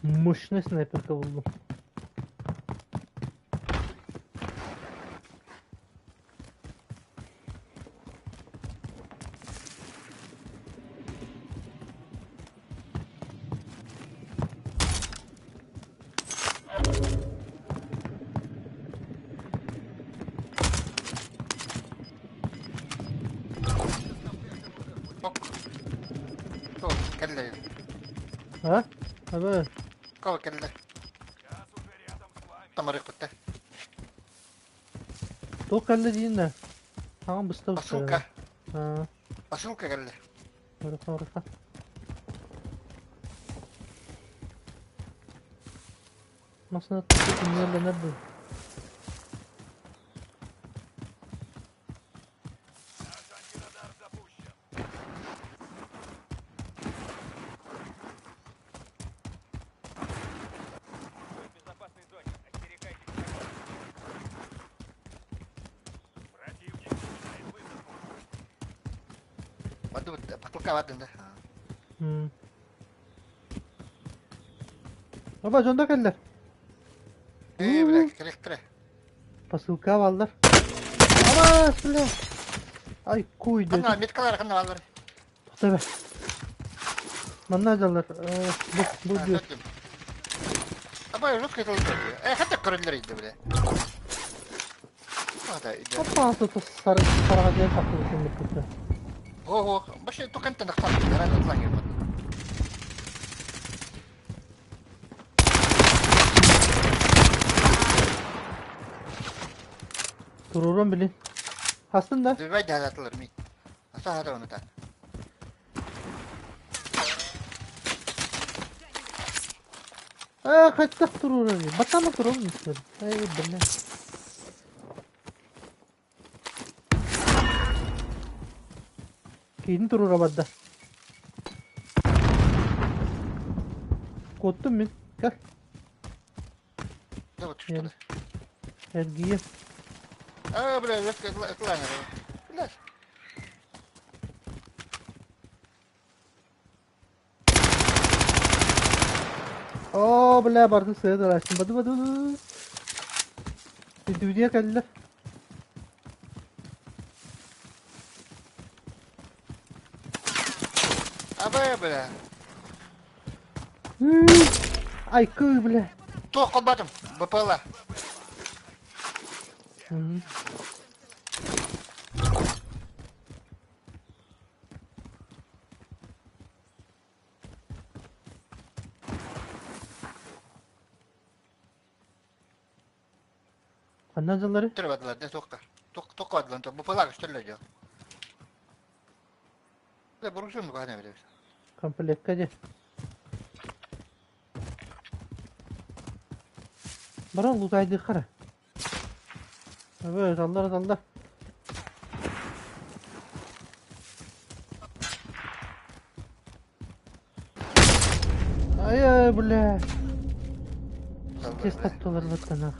Мощный снайперка буллум. Кэллэ. А? Аба. Кол кэллэ. Тамарык бытта. Туох кэллэ диин да? Хаҥан быста быста. Посылка. А. Посылка кэллэ. Орха орха. Масына түннерленер bu. Посылка бардын да. Аба дьондо кэллэр. Ээ, бля, кэлэхтэрэ. Посылка баллар. Абас, бля. Ай, куй деді. Ханна меткалар ханна баллар. Тоқта бер. Манна жаллар. Бу, бу диyor. Аба, жестко это Э, хатта көрөллөр иди, бля. Хата иди. Опа, тут сары сарыға диэн сахтыбы сэммит Ого, башы тукантан ахтан, яран атлан кирбит. Турурун билин. Хастын да. Дүбай дәләтылыр ми. Аса хата оны та. Э, хаттах турурун. Батама турурун истер. Эй, бля. Кейин турура барда. Куоттум мин. Кэл. Да вот что. Эргийэ. А, бля, атлан. Бля. Оо, бля, барды сыа далааччым. Бады бады бады. Дүдүдүө кэллэ. Аба, бля. Ай, кыы, бля. Туох колбатым, БПЛА. Ханна дьаллары? Түрө бардылар, да туохка. Туохка бардылар, БПЛА көстөллөр дьон. Да, бурушун кухана билебит. Комплекка дии. Баран лутайдыхара. Evet, Allah Allah. Ай, ай, бля. Тез тоттулар баттанах.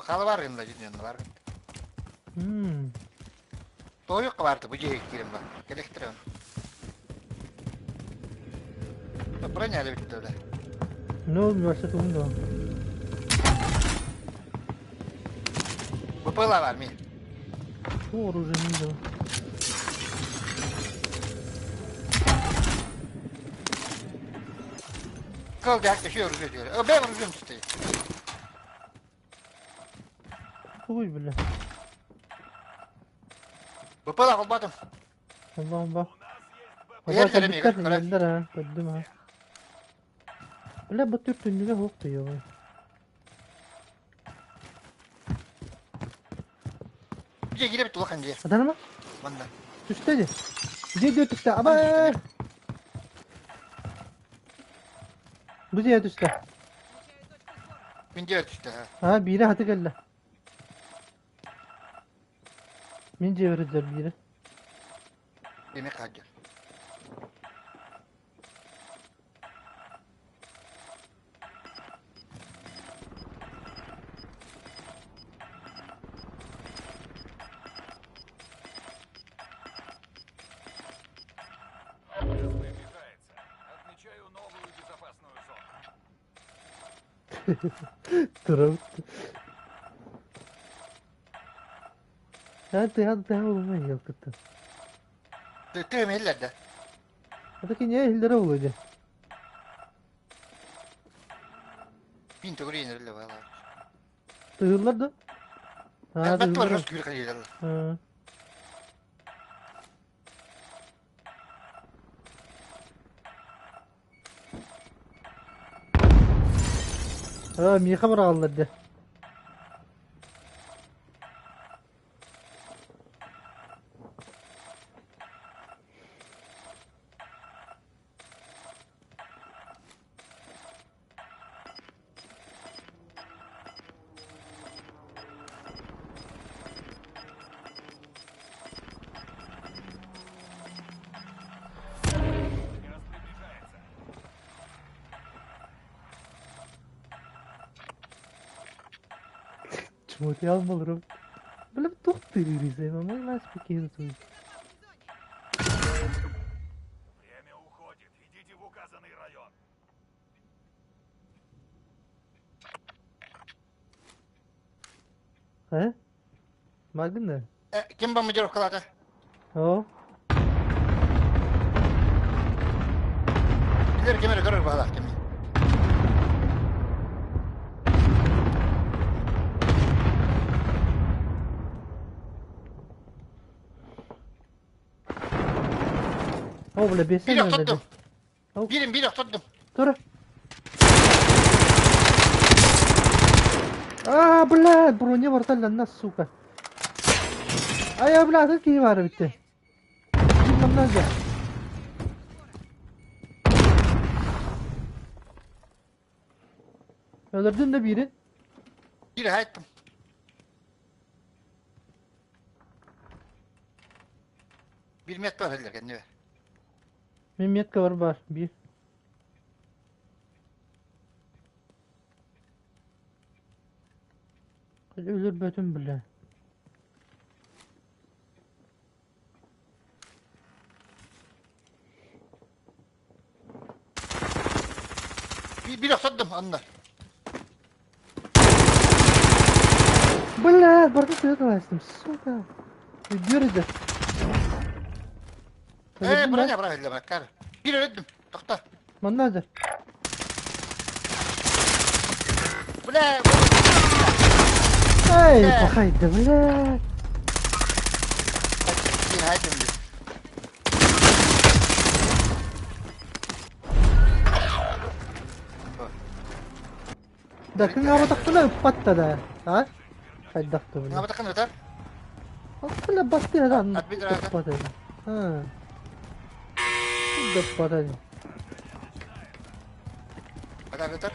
Хала бар гында жинен бар. Тойук барды бу жеге кирем бар. Керектир. Броня эле бүттү бля. Ну, университет умда. БПЛА бар ми. Бу оружие да. Кол жакта şu оружие diyor. Ö ben оружием tuttu. Ой, бля. БПЛА колбатым. Allah'ım bak. Yer Baba kelime кэлбиттэр көрөр. кэллэр аа, көрдүм аа. Бля, бу түр түннүгэ суох дии Бije кире бит улахан же. Адарма? Манна. Түстэ дии. Дии дии түстэ. Аба! Бу дии түстэ. Мин дьиэбэр түстэ. Аа, биирэ хаты кэллэ. Мин дьиэбэр сылдьар биирэ. Эмиэ хаалдьар. Газ приближается. Отмечаю новую безопасную зону. Турабыт. Тыһан тыһан улума иһэлкыттан. Тыым иһиллэр да. Это кине иһиллэрэ буолуо дии. Мин төгүрүйэн эрэллэ баалаах. Тыһыллар да? Аа, Баттылар тыһыллар. рус күүр кэлиилэр. Аа. Аа, миэхэ быраҕаллар дьэ. Газ приближается. Чмоти алмаларым. Бля, туох тыырыырый мама ласпики тут. Время уходит. Идите в указанный район. Э? Магдын да? Ким бомбардировкалаата? Оо. Билэр ким эрэ көрөр баҕалаах кими. Оо, бля, бесен Биир охтордум. Ол. Биирин биир охтордум. Тура. А, блядь, броня борталланна, сука. Ай, бля, атын киһи баар эбит. Манна да. Өлөрдүн да биирин. Биир айттым. Биир метр бар эллер кэннибэр. Мин метка бар бар. Биир. Өлөрбөтүм бля. Биир охтордум онно. Бля, барда сыта сука. Үдүөр да. Э, броня бра баккар. Биир өлөрдүм. Тохто. Манна да. Бля, Ай, пахай да, бля. Биир айттым. Да, кыҥаабатахпына ыппатта да. А? Хайдахты бля. Ngабатакын өтөр. Бля, бастыадан Отбить рада. ыппат А. Ыппат. Атар өтөр.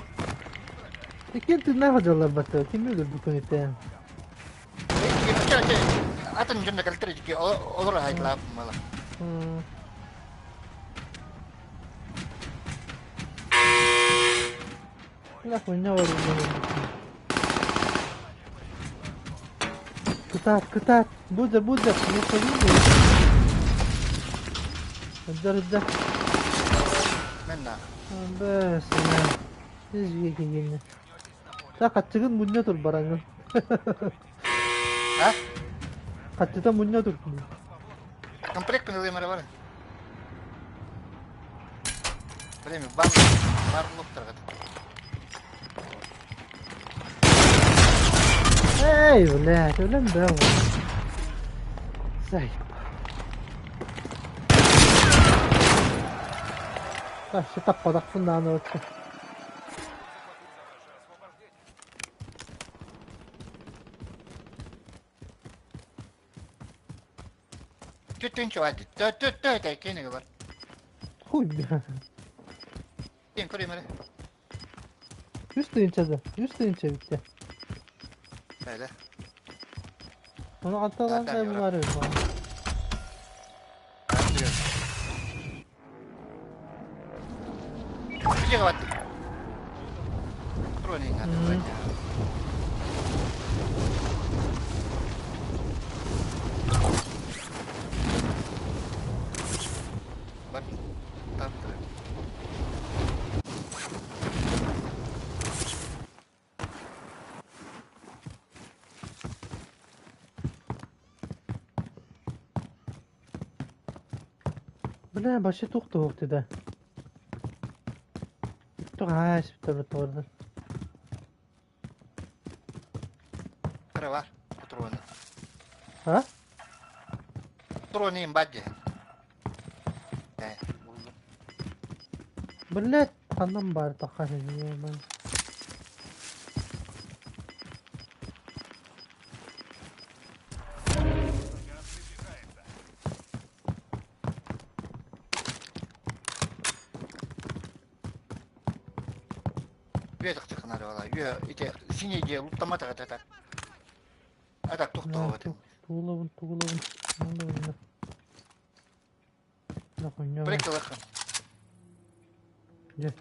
Иккиэн тыыннаах дьаллар батта. Ким өлөр бу күнүттэн? Атын дьонно кэлтэр ики олор хайтлаап мала. Бля, хуйня бар. Кытаат, кытаат. Будер, будер. Не ходи. Ыддар, ыддар. Менна. Бэс, Изге кигинне. Та хатчыгын мунньа тур бараҥҥын. А? Хатчыта мунньа тур. Комплект пенелемere бар. Время бар бар луктарга. Эй, блядь, өлөм бээ. Заебал. Вообще таппадахпын даҕаны оччо. Түттүн чуады. Тө тө тө тө кени бар. Хуй бля. Кен көрөмөрө. Үс тыһыынча да, үс тыһыынча эбит Öyle. Onu хантан Zaten ылан yorar. баар эбит баҕа. Видео баттым. Патроны надо брать. Бар. Там. Бля, вообще туох да суох да. Туох ааспыта тоҕордон. Кыра бар. Патроны. А? Патроны им бадди. Э, булдум. Блядь, ханан баар тахха син. Үө тахтыхынары бала. Үө ите синий де луттамата это. А так тохтоо. Тугулабын, тугулабын. Тугулабын. Нахуй, Приколахан. Где?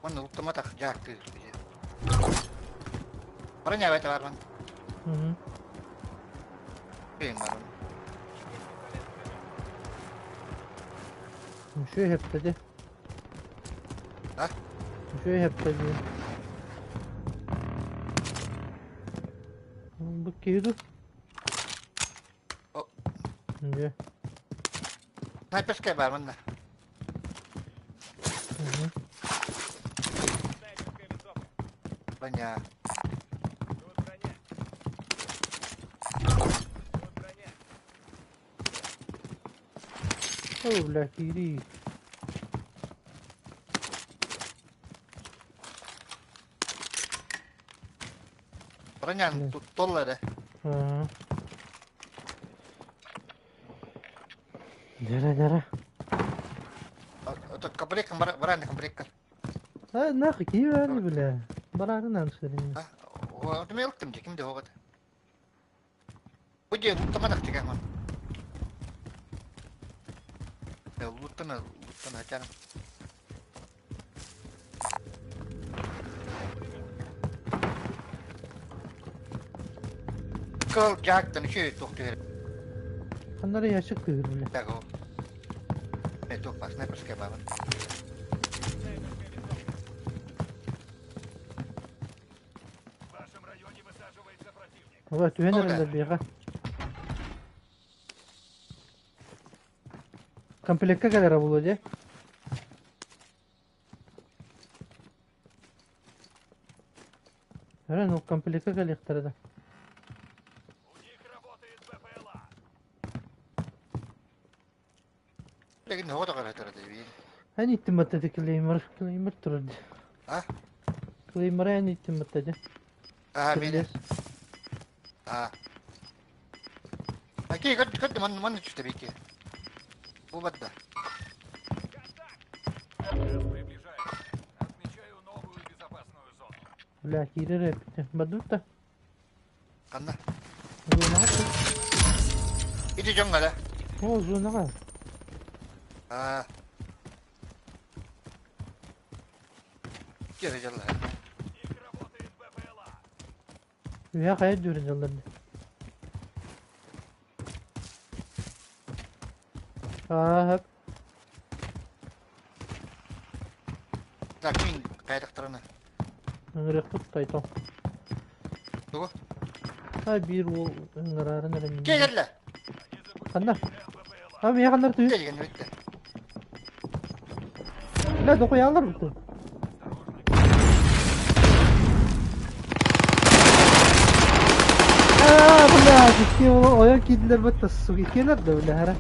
Манна луттаматах жаакты. Броня это барман. Угу. Бейн барман. Үчүгэй хэптэди. А? Үчүгэй хэптэди. Бу киһи дуу? О. Дьэ. Снайперская барман. Угу. Броня. О, бля, киирии. Броня тут доллары. Аа. Дьэрэ, дьэрэ. Это комплект, баран комплект. А, нахуй, киирии бля. Барарын ансырын. А? Вот мелким диким догот. Уде луттаматах тигаман. Луттана, луттана хотя. Кыл жактан үші тоқты Ханнары ящик кыыр, бля. Так, туох снайперская баба. В вашем районе высаживается противник. Ова, түһэн О, да. эрэллэр биэхэ. Комплекка кэлэрэ буолуо дии. Эрэн ол комплекка кэлиэхтэрэ да. У них работает БПЛА. Легин хода каратыр дейби. Эн иттим баттады клеймер, клеймер турар дии. А? Клеймер эн иттим баттады. А, мен. А. Аки кот кот ман ман чүтэ бики. Бу бадда. Газ приближается. Отмечаю новую безопасную зону. Бля, киирэр эппитэ. Баддубут да? Канна. Зонаҕа тур. Ити жоңгала. О, зонаҕа. А. Кere жалла. У них работает БПЛА. Үһэ хайа дүрэн дьаллар дии. Аа, хөп. Так, мин кайрактырына. Ыҥырыахпыт тойтон. Тугу? А биир уол ыҥыраарын эрэ миннэ. Келелле. Ханна? А миэхэ ханнар түһүү? Келген битте. Бля, дохуялар буту. Аа, бля, икки уол ойон киирдилэр бытта сук иккиэнэр да бля, хара.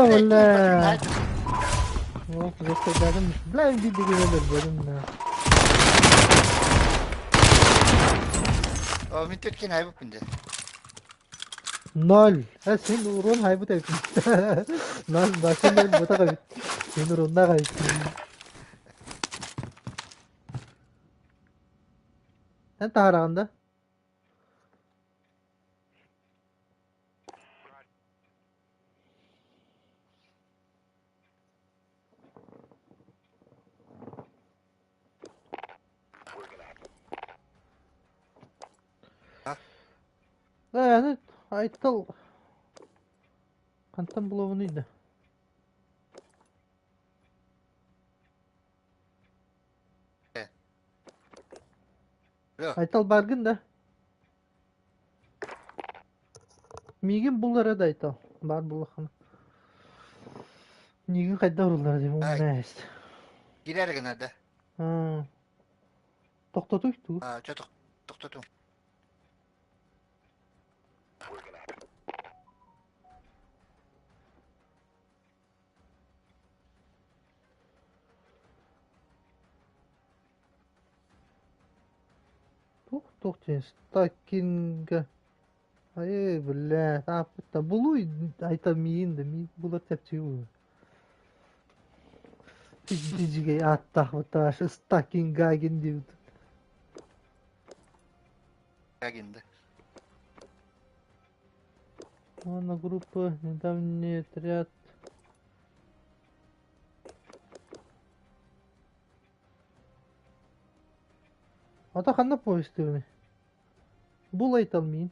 бля! О, жестокадым. Бля, видео өлөрбөтүм да. О, мин төркин хайбыппын дэ. Ноль. Э, син урон хайбыт эбит. Ноль, башы ноль бутак эбит. Син урунна хайбыт. Эн таһараҕын да? Ээ, Айтал хантан булабыный да? Айтал бааргын да? Миигин буллара да Айтал. Баар буллаххына. Миигин хайдах уруллара диэн умнаас. Киирэр гына да. Тохтотуй туу. Чэ тохтотуҥ. Туох-туох диэн стакинга Айыы, бля, тааппыттан булуй айта миин да миин булар чэпчэки буолуо. Дьиджигэй ааттаах бытааш стакингагин диэбит. Гагин да. Уонна группа недавний отряд Ата ханна поезд Бул айтал миин.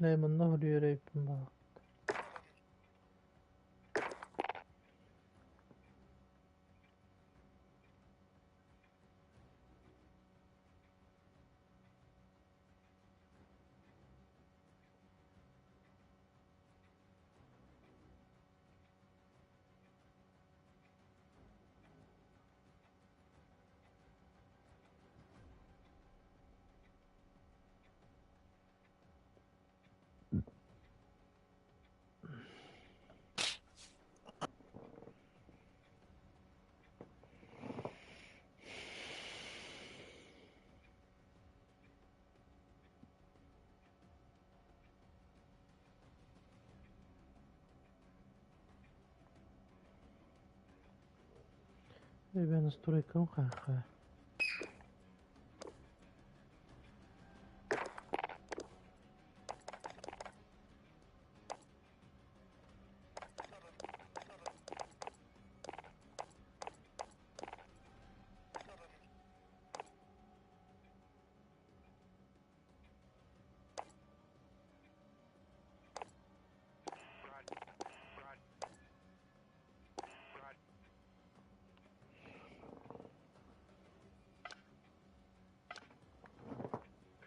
Ээ манна үөрэйпин баҕар. Эбэ настройкам хаха.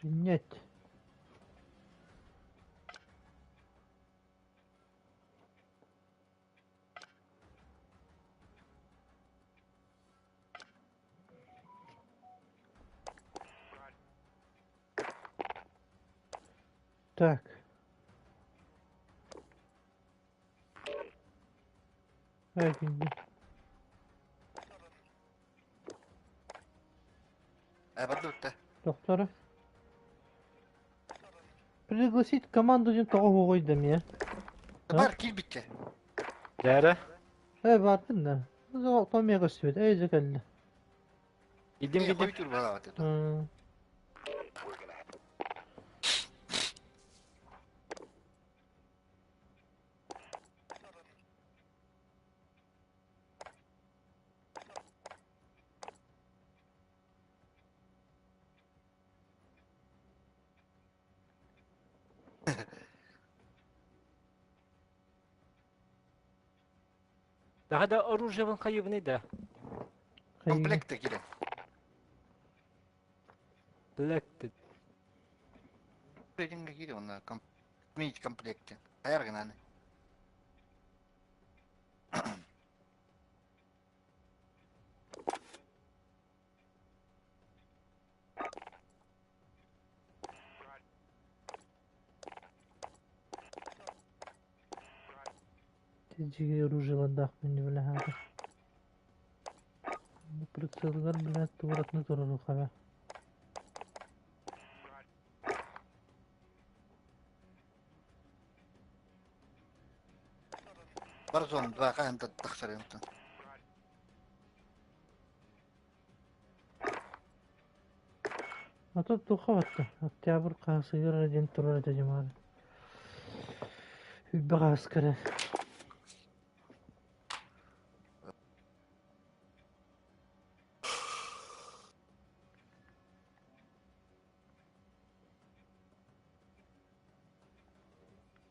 Принять. Так. Доктора. Пригласить команду диэн тоҕо оһоҕой да эмиэ? Бар киирбиттэ. Дээрэ. Ээ бардын да. Томия көстүбүт. Эй дьэ кэллэ. Идим Э, идим. хойутур балаҕат это. Daha да оружиевын хайыбыный да. Комплекты киирэн. Комплекты. Рейтинга киири онно изменить комплекте. Хайар гынан. Дьиҥэ оружиелардаахпын бля Прицелыгар блядь туоратына турар Warzone 2 хаһан тахсар онтон. А тут туха батта. Октябрь хаасыгар диэн турар этэ дьымаары. Үрбэ хааскара.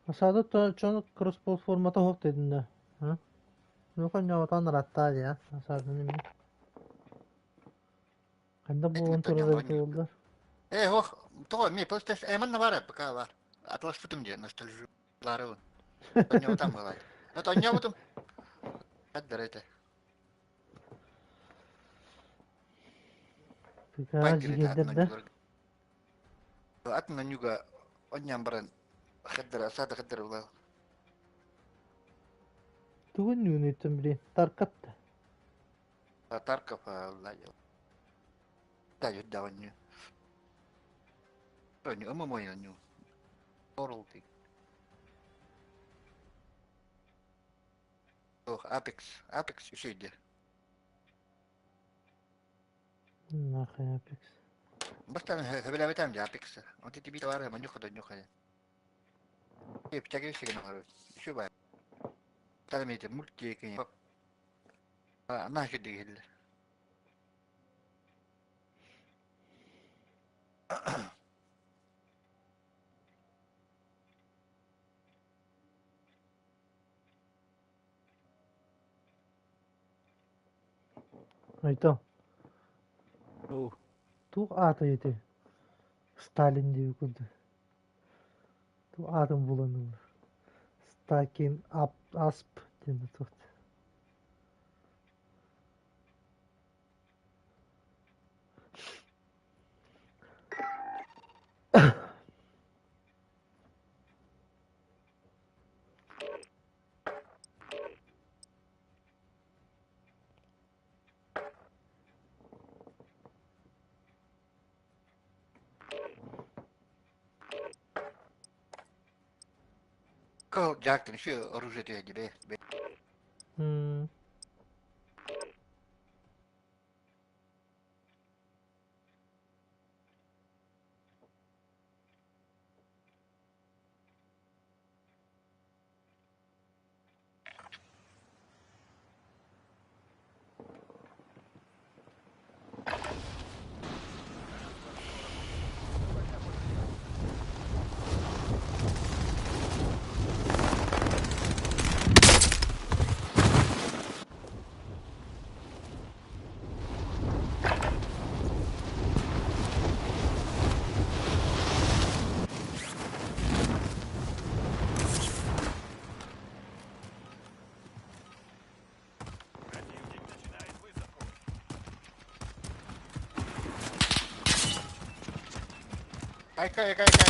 Осада чон кросс-платформата суох диэтин да Ну хонньоотоон ырааттаа дии Осаданы эмиэ Ханна буолан турар эбитэ буоллар Э, ох, тоҕо эмиэ PlayStation эмэн баар ПК баар. Атыласпытым диэн ностальжияларыбын. Тонньоотам быһалаат. Тонньообутум. Хаддар этэ. ПК дьигэлэр да Атын ньуга онньан баран хаддара асаада хаддара була. Тугун ньуунуйтан билин Таркап да Тарков та юдда онню. Онню ММО онню. Орл ти. Ох, Apex, Apex үсүйде. Нахуй Apex. Бастан хөбөлөбөтөм дьэ Apex. Онти тиби бар маньюха доньюха. Эптәге сигин бар. Үсү бар. Талмете мультики. Ана шүдигил. Айта Оо, туох аата ити Сталин диэби курдук Туох аатын булан ылар Стакин Асп диэн туох Кыл жактын еще оружие тебе. Противник начинает высадку. Айка, айка, айка.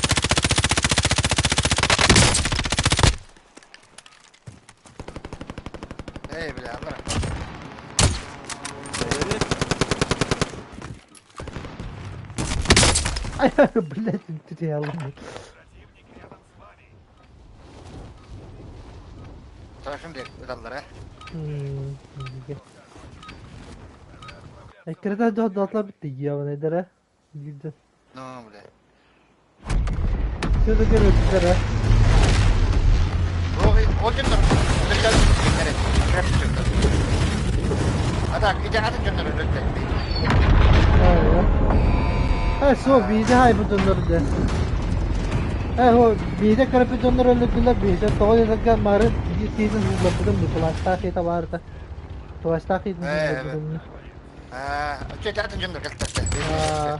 Эй, бля, алар. Ай, блядь, ты алым. Противник рядом с вами. Страшын дек, ыдаллар, а. Эккирэтэ дьоһдоотла бүттэ иэҕин эдэрэ биирдэ Ну, бля. Все таки өлбүттэрэ Ол дьоннор өлөллөр А так, ити атын дьоннор өлөллөр. Ээ суох биирдэ хаайбыт дьоннор дэ. Ээ ол биирдэ көрөппүт дьоннор өлөрдүлэр биирдэ тоҕо диэтэргэ мары биир киһитин уулларбытым бу плащтаах киһи табаарыта. Плащтаах киһитин Ээ, уулларбытым. Аа, оччо ити атын дьоннор кэлтэртэ. Аа.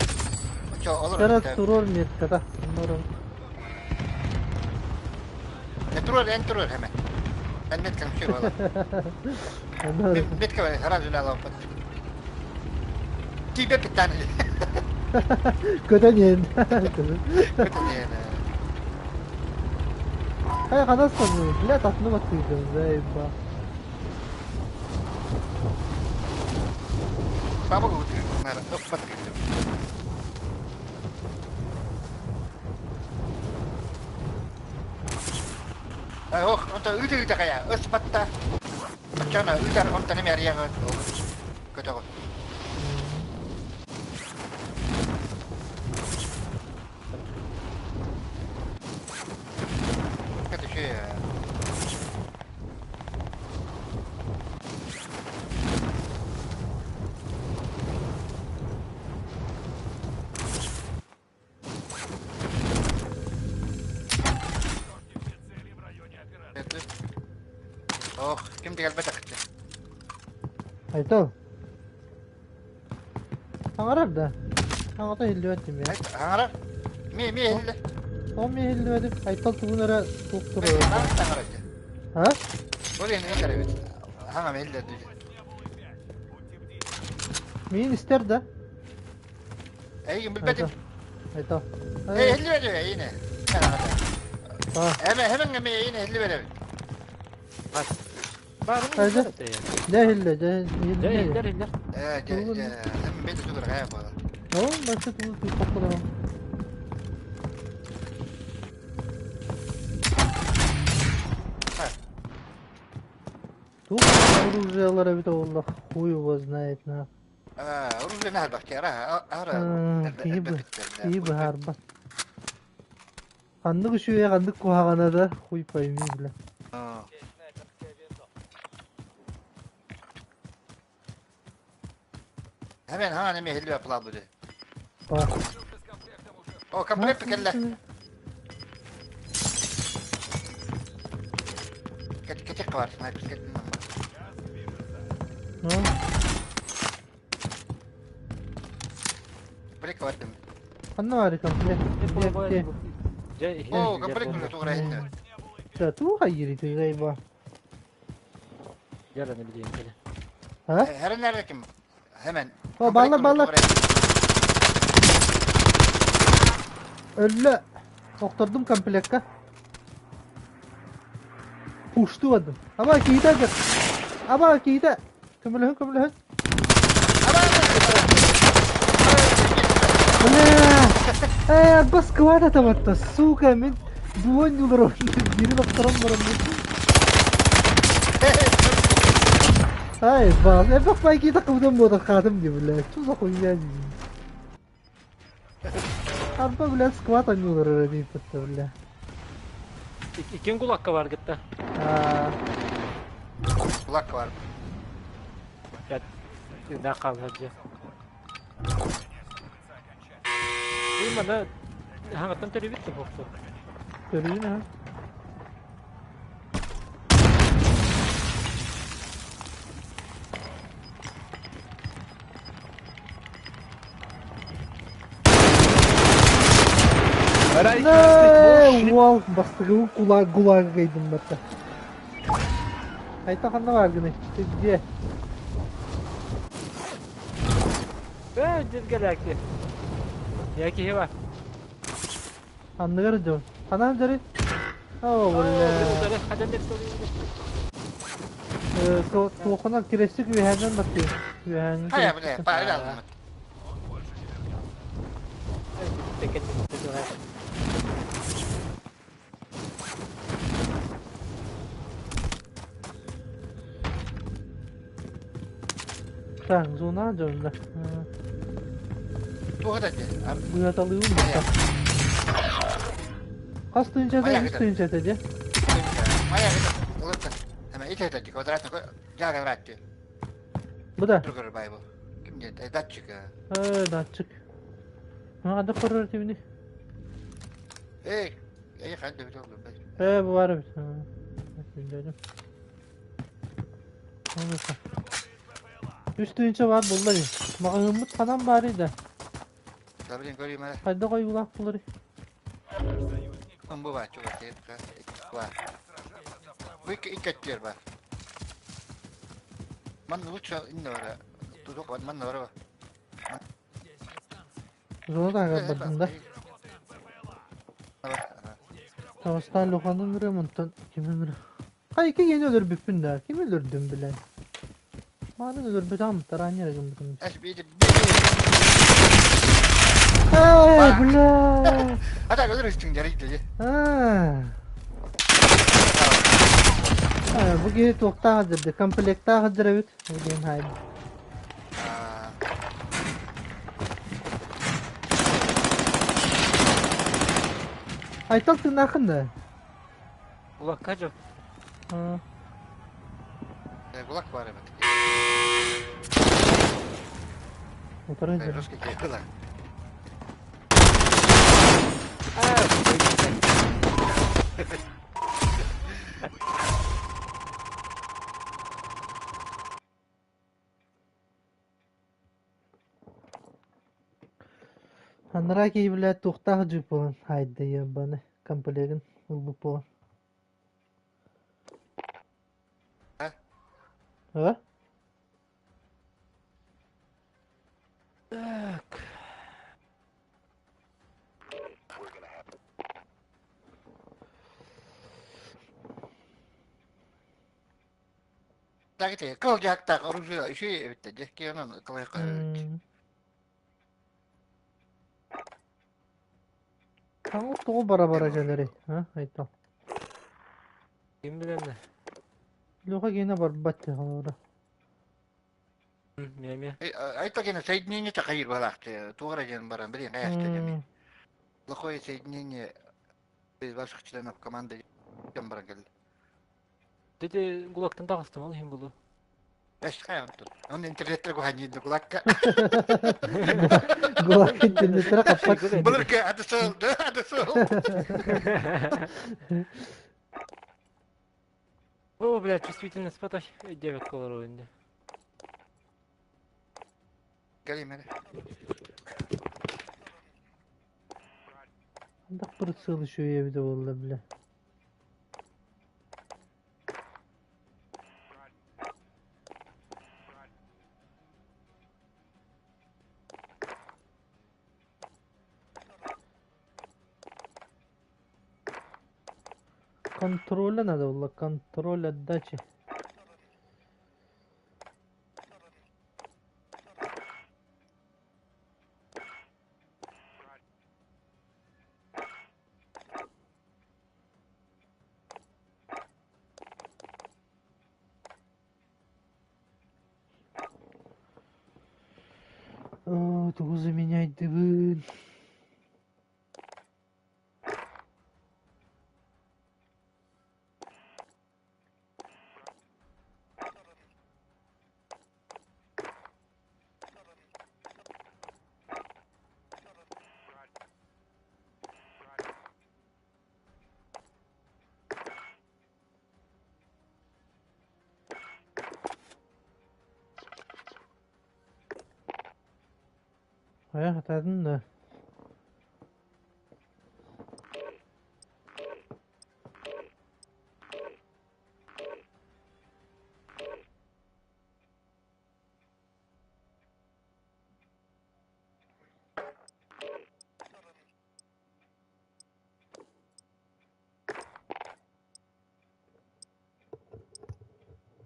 Оччо Кыра туруор метката. Оннорон. Туруор, эн туруор hemen. Эн меткаң все буолар. Метка сразу үлэ Тиийбэппит даҕаны. Көтөн иһэн. Көтөн иһэн. Хайа ханас саныы, блядь, атыны баттыырдым, заеба. Баба ытыыр, ыппат кыырдым. Ох, онто ыты-ыта хайа, ыспатта. Оччоно ыытар онтон эмиэ арыйаҕын көтөҕүн. Ох, ким да кэлбэтэх Айтал. Саҥарар да? Саҥата иһиллибэт дии миэхэ. Саҥарар. Ми ми иһиллэ. Ол ми иһиллибэтим. Айтал тугун эрэ туох турар. Саҥарар. А? Ол иһин этэр эбит. Хаҥам иһиллэр дии. Миин истэр да? Эйигин билбэтим. Айтал. Эй, иһиллибэт эйине. Эме хэмэн эме эйине иһиллибэт эбит. Хайда? Дьэ иһиллэ, дьэ иһиллэ. Иһиллэр, иһиллэр. Ээ, дьэ, дьэ, эм бэйдэ тугар хайа буолар. Оо, бачча тугу туппаккаларым. Туох оружиелар эбит оҕоллох, хуй его знает на. Оружие наһарбах ара ара Киһи киһи быһаарбат. Ханнык үчүгэй, ханнык куһаҕана да хуй пойми, бля. Hemen ha ne mehilli yapılan bu. О, комплект кэллэ. Кэтэх бар, снайперскай. Ну. Комплект бардым. Ханна баар комплект? О, комплект уже тугра иһиннэ. Да, туга ири ба. Яраны билейин кэле. А? Хәрен nerede kim? Hemen. О, балла, балла. Өллө. Охтордум комплекка. Пушту адым. Аба киһитэ дьэ. Аба киһитэ. Көмөлөһүн, көмөлөһүн. Бля! Э, басквата табатта, сука, мин дуон бирин охторон баран. Ай, бал, эбэх байкита кыбдан буода хаатым ди, бля. Что за хуйня ди? Арба, бля, скват анньуулар дииппитта, бля. Иккин кулакка бар гытта. Кулакка бар. Да хаалар дьэ. Мана хаҥаттан төрүбүт да буохту. Төрүүн аха. Уол бастыгыбын кулаак гулаага кыйдым барта. Айта ханна бааргыный? Ты где? Ээ, диргэлээки. Я киһи бар. Анныгар дьон. Ханан дьари? Оо, бля. Туохунан кирэстик үөһээннэн баттыы. Үөһээннэн. Хайа, бля, паарга алыммыт. Так, зона дьонно. Туох да Быаталыыбын бата. Хас тыынчата, үс тыынчата дьэ. Майа ылыттан. Эме ит этэ квадратный жаа квадрат. Бу да. Тургар бай бу. Ким диэн? Датчик. Э, датчик. Ханна көрөр этибини? Эй, эй ханна бит олду. Э, бу бар эбит. Билдим. Үс тыынча бар булла дии. Маҕаһыыммыт ханан баарый да? Лабрин көрүм эрэ. Хайдах ойуулаах буларый? Ымбы баа чугас баар. Бу икки икки бар. Манна лучше инне бара. Тузок бар манна бара. Зона таһыгар бардым да. Таҕыстаан Луханы ыҥырыам, онтон кими ыҥырыам? Хай икки киһини өлөрбүппүн да, кими өлөрдүм билэн? Маанын өлөрбүтүм, тараанньа эрэ гыммытым. Эй, бля! А так өлөр үстүҥ дьарый Аа. Бу киһи туохтаах сылдьар, комплектаах сылдьар эбит. Бу диэн хаайда. Айтал тыыннааххын да? Кулакка дьон. Аа. Кулак бар эбит. Утары сылдьар. Русский кулак. Анараа киһи билээт туохтаах дьип буолан хаайда ебаны комплегын ылбыт буолан. А? Так. Так это кыл жактак оружие еще эбит де кионон кылайка эбит. Таҥыл тоҕо бара-бара кэлэрий, а, Айтал? Ким билэннэ? Леха гиэнэ барбат дии холобура. Миэмиэ. Айта гена соединение такайыр балаахты туора диэн баран билин каяшта деми. Плохое соединение без ваших членов команды дем баран келди. Дети гулактан таҕыстым ол иһин булу. Эшкай онтон. Он интернеттер куханьыйды кулакка. Гулак интернеттері қаппат. Былыркы ады сол, ады сол. О, блядь, чувствительность потай 9 колор ойынды. Кэлим эрэ. Хандах прицел үчүгэй эбитэ буолла бля. Контроля надо было, контроль отдачи. О, тугу заменять дыбын. Хайа хатаатын да.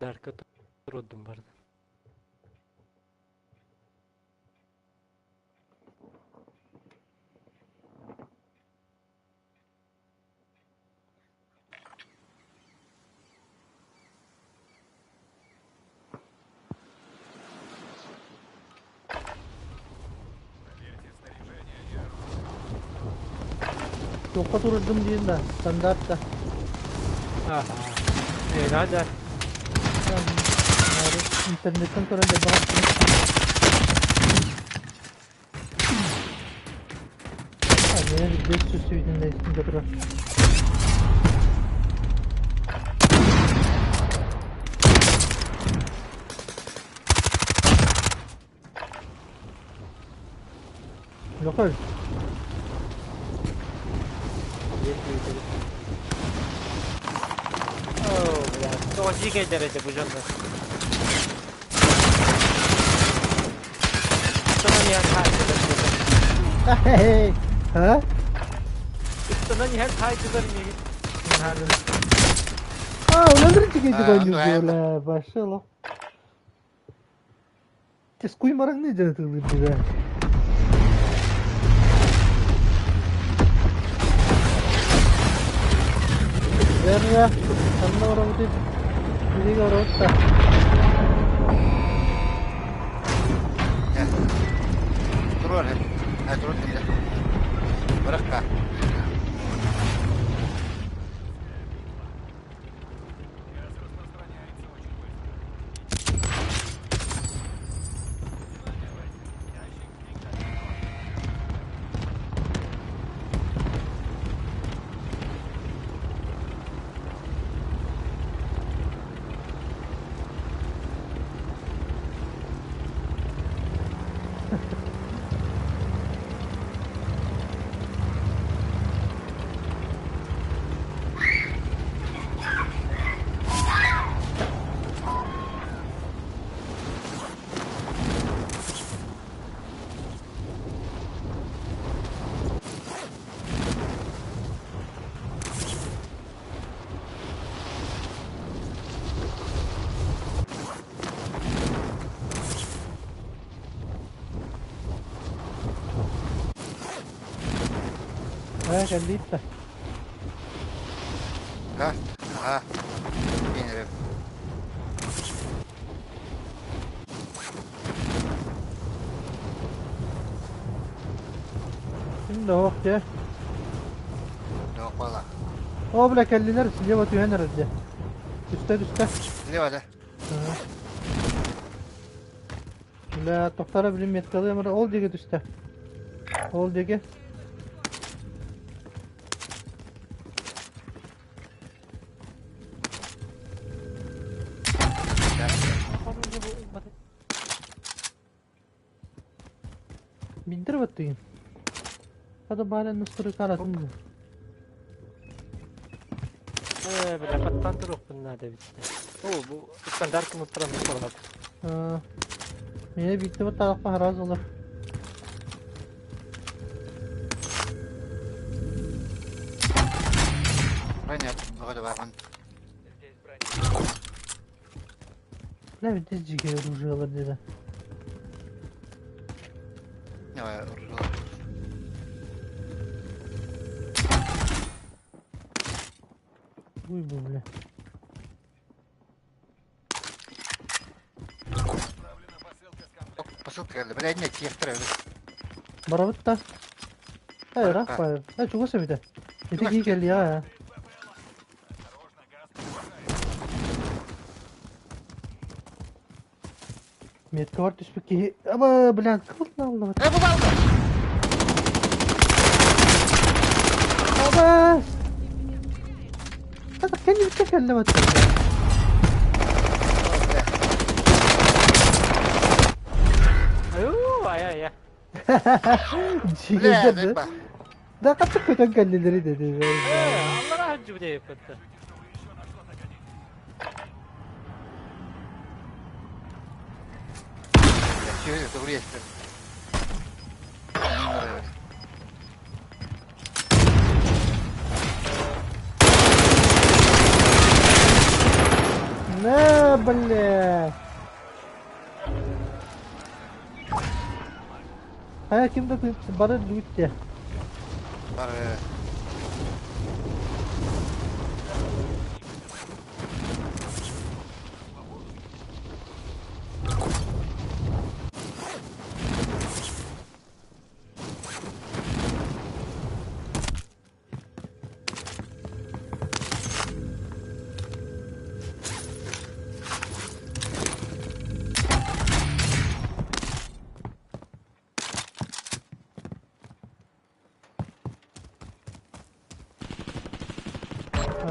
Дарка турдум барды. Туохха турдум диэн да, стандарт да. Ага. Э, надо. Интернеттен көрөн да баҕар. Мені 500 сүйден үстінде тұрар. Лөкөй. Оо, блядь, тоҕо дьиикэйдэр этэ бу дьоннор. Устунан иһэн хаайдылар Эй, а? Устунан иһэн хаайдылар миигин. А, уланыр дьиикэйдик А, оонньуур ну, дии, бля, вообще лох. Тескуй мараңны дьэ тылыр дии. Верно, ханна барабытый? Билиги барабыт да. Туруор, туруор кэллэ. Бырахха. Э, кэллиит да. Ха? Ага. Киинэрэ. Ким да ох дьэ. Туох буолла? О, бля, кэллилэр, слева түһэн эрэр дьэ. Түстэ, түстэ. Слева да? Ага. Бля, тохтара билин меткалыам эрэ. Ол диэки түстэ. Ол диэки. Биндер баттыгын. Hadi bari nusturı karatın mı? Ээ, бля, баттан туруохпун наада эбит. Оо, бу стандарт кымыттаран буоллар. Mine bitti bu tarafta haraz olur. Броня, вроде баран. Бля, bitti жиге оружиялар dedi. Давай, оружие. Уй бу бля. Посылка кэллэ. Бля, нет, тиэхтэр эбит. Барабыт да. Hayır ah bayır. Ha çok olsa bir de. Eti iyi geldi ya. Метка бар түспүт киһи. Аба, бля, кылтын алла. Э, бу балды! Аба! Hadi kendi bir tekerleme attı. Бля. Уу, ай-ай-ай. Бля, Жигезер заебал. Да качып көтөн кэллилери деди. Ээ, аллара хаджу деп кетти. Бля, чё это, урезь, бля. Не нравится. На, бля. Хайа ким да бары лүтте. Бар,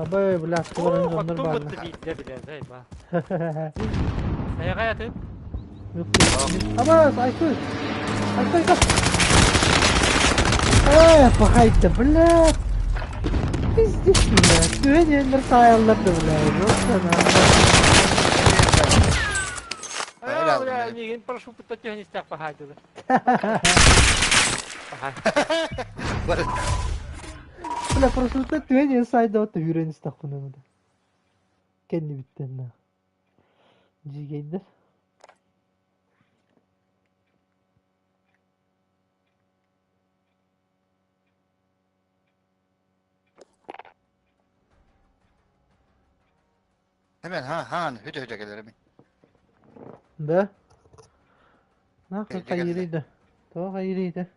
Абы, бля, Оо, куларын дьоннор оттон баанна. бытты биитте бля, заебал. Айга атын. Аба, айкы. Айкы, айкы. Ээ, пахайда, блядь. Пиздец, блядь. Түһэн иһэннэр саайаллар да, блядь. Ёпта, Э, бля, миигин прошу түһэн истэх пахайдылар. Пахай. Бля, просто түһэн иһэн саайдабат да үүрэн истэхпинэ. Кэннибиттэн на. Дьигэйдэр. Hemen ha han hüte hüte gelirim. Да? Нахуй Кэллэ, кэллэ. хайырыйда. Тоҕо хайырыйда?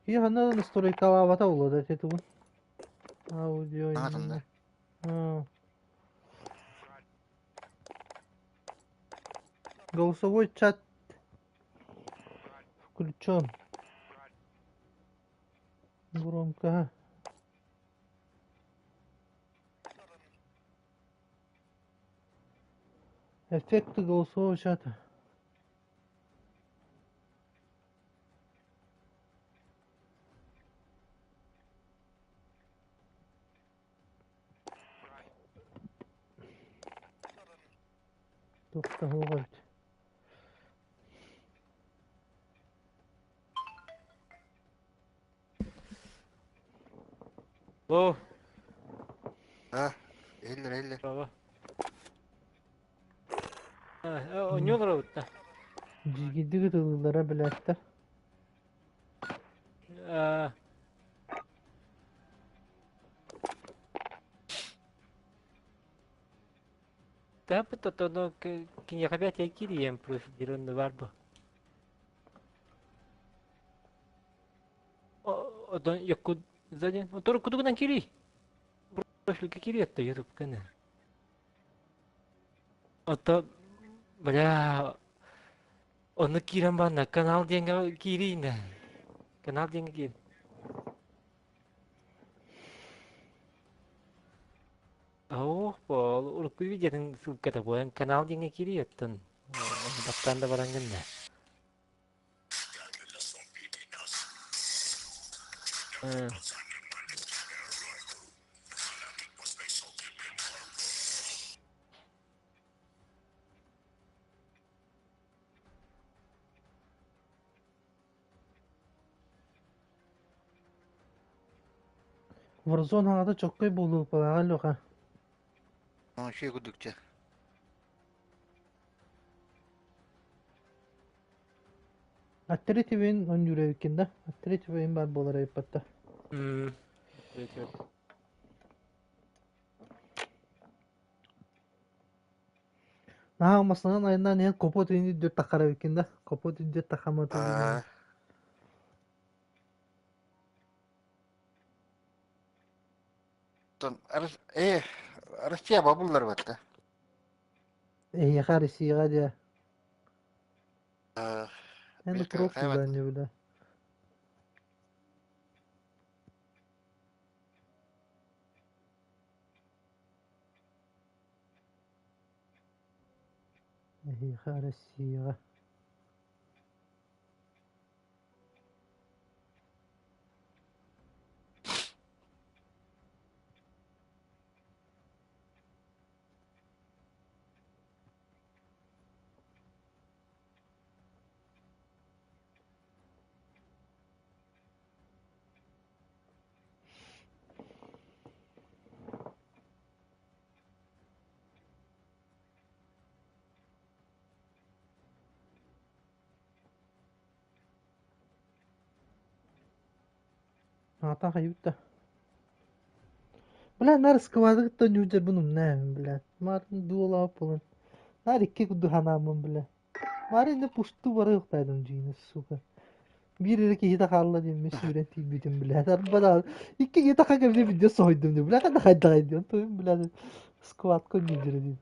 Киһи ханна да настройкалаабата буолуо да ити тугун? Аудио Аҥатында. А. Голосовой чат включен. Громко. Эффекты голосового чата. Туох да суох эбит. О, Ha. Eller eller. браво. Онньуолар обутта. Дьигидик ытыллара билээттэр. Тапыт отоно киниэхэ бэт кирием профилированный бар бу. Одон якку заден. Отор кудугунан кири. Профильге кири атта ютуб кана. Ото бля Оны киирэн барна канал диэҥҥэ киириинэ. Канал диэҥҥэ киир. Оох бо урукку видеотын ссылката буолан канал диэҥҥэ киирии оттон баттаан да баран гынна. Warzone аҕата чоккай буолуохпалааҕа Леха. Şey кудукча. Открытый он да? Открытый баар буолар эбиппатта. Наһаа массыынан айаннаан иһэн капот ини үрдүр таххар эбиккин да? Капот үрдүр таххаммат Аа. Э, Россия бабыллар батта. Эһиэхэ Россияҕа диэ. Эн Били куруук хайват. бile. Эһиэхэ Россияҕа. Аата хайбыта. Бля, нар сквадыгыттан ньуудьарбын умнаамын, бля. Марын дуолаап буолан. Нар икки курдук ханааммын, бля. Марын не пусту барыахтаадым дьиҥэ, сука. Биир эрэ киһитэ хаалла диэммин сүүрэн тиийбитим, бля. Арбана икки киһи таха кэмҥэ видео соһуйдум дии, бля, ханна хайдаҕай диэн. Тойум, бля, сквадка ньуудьара диэн.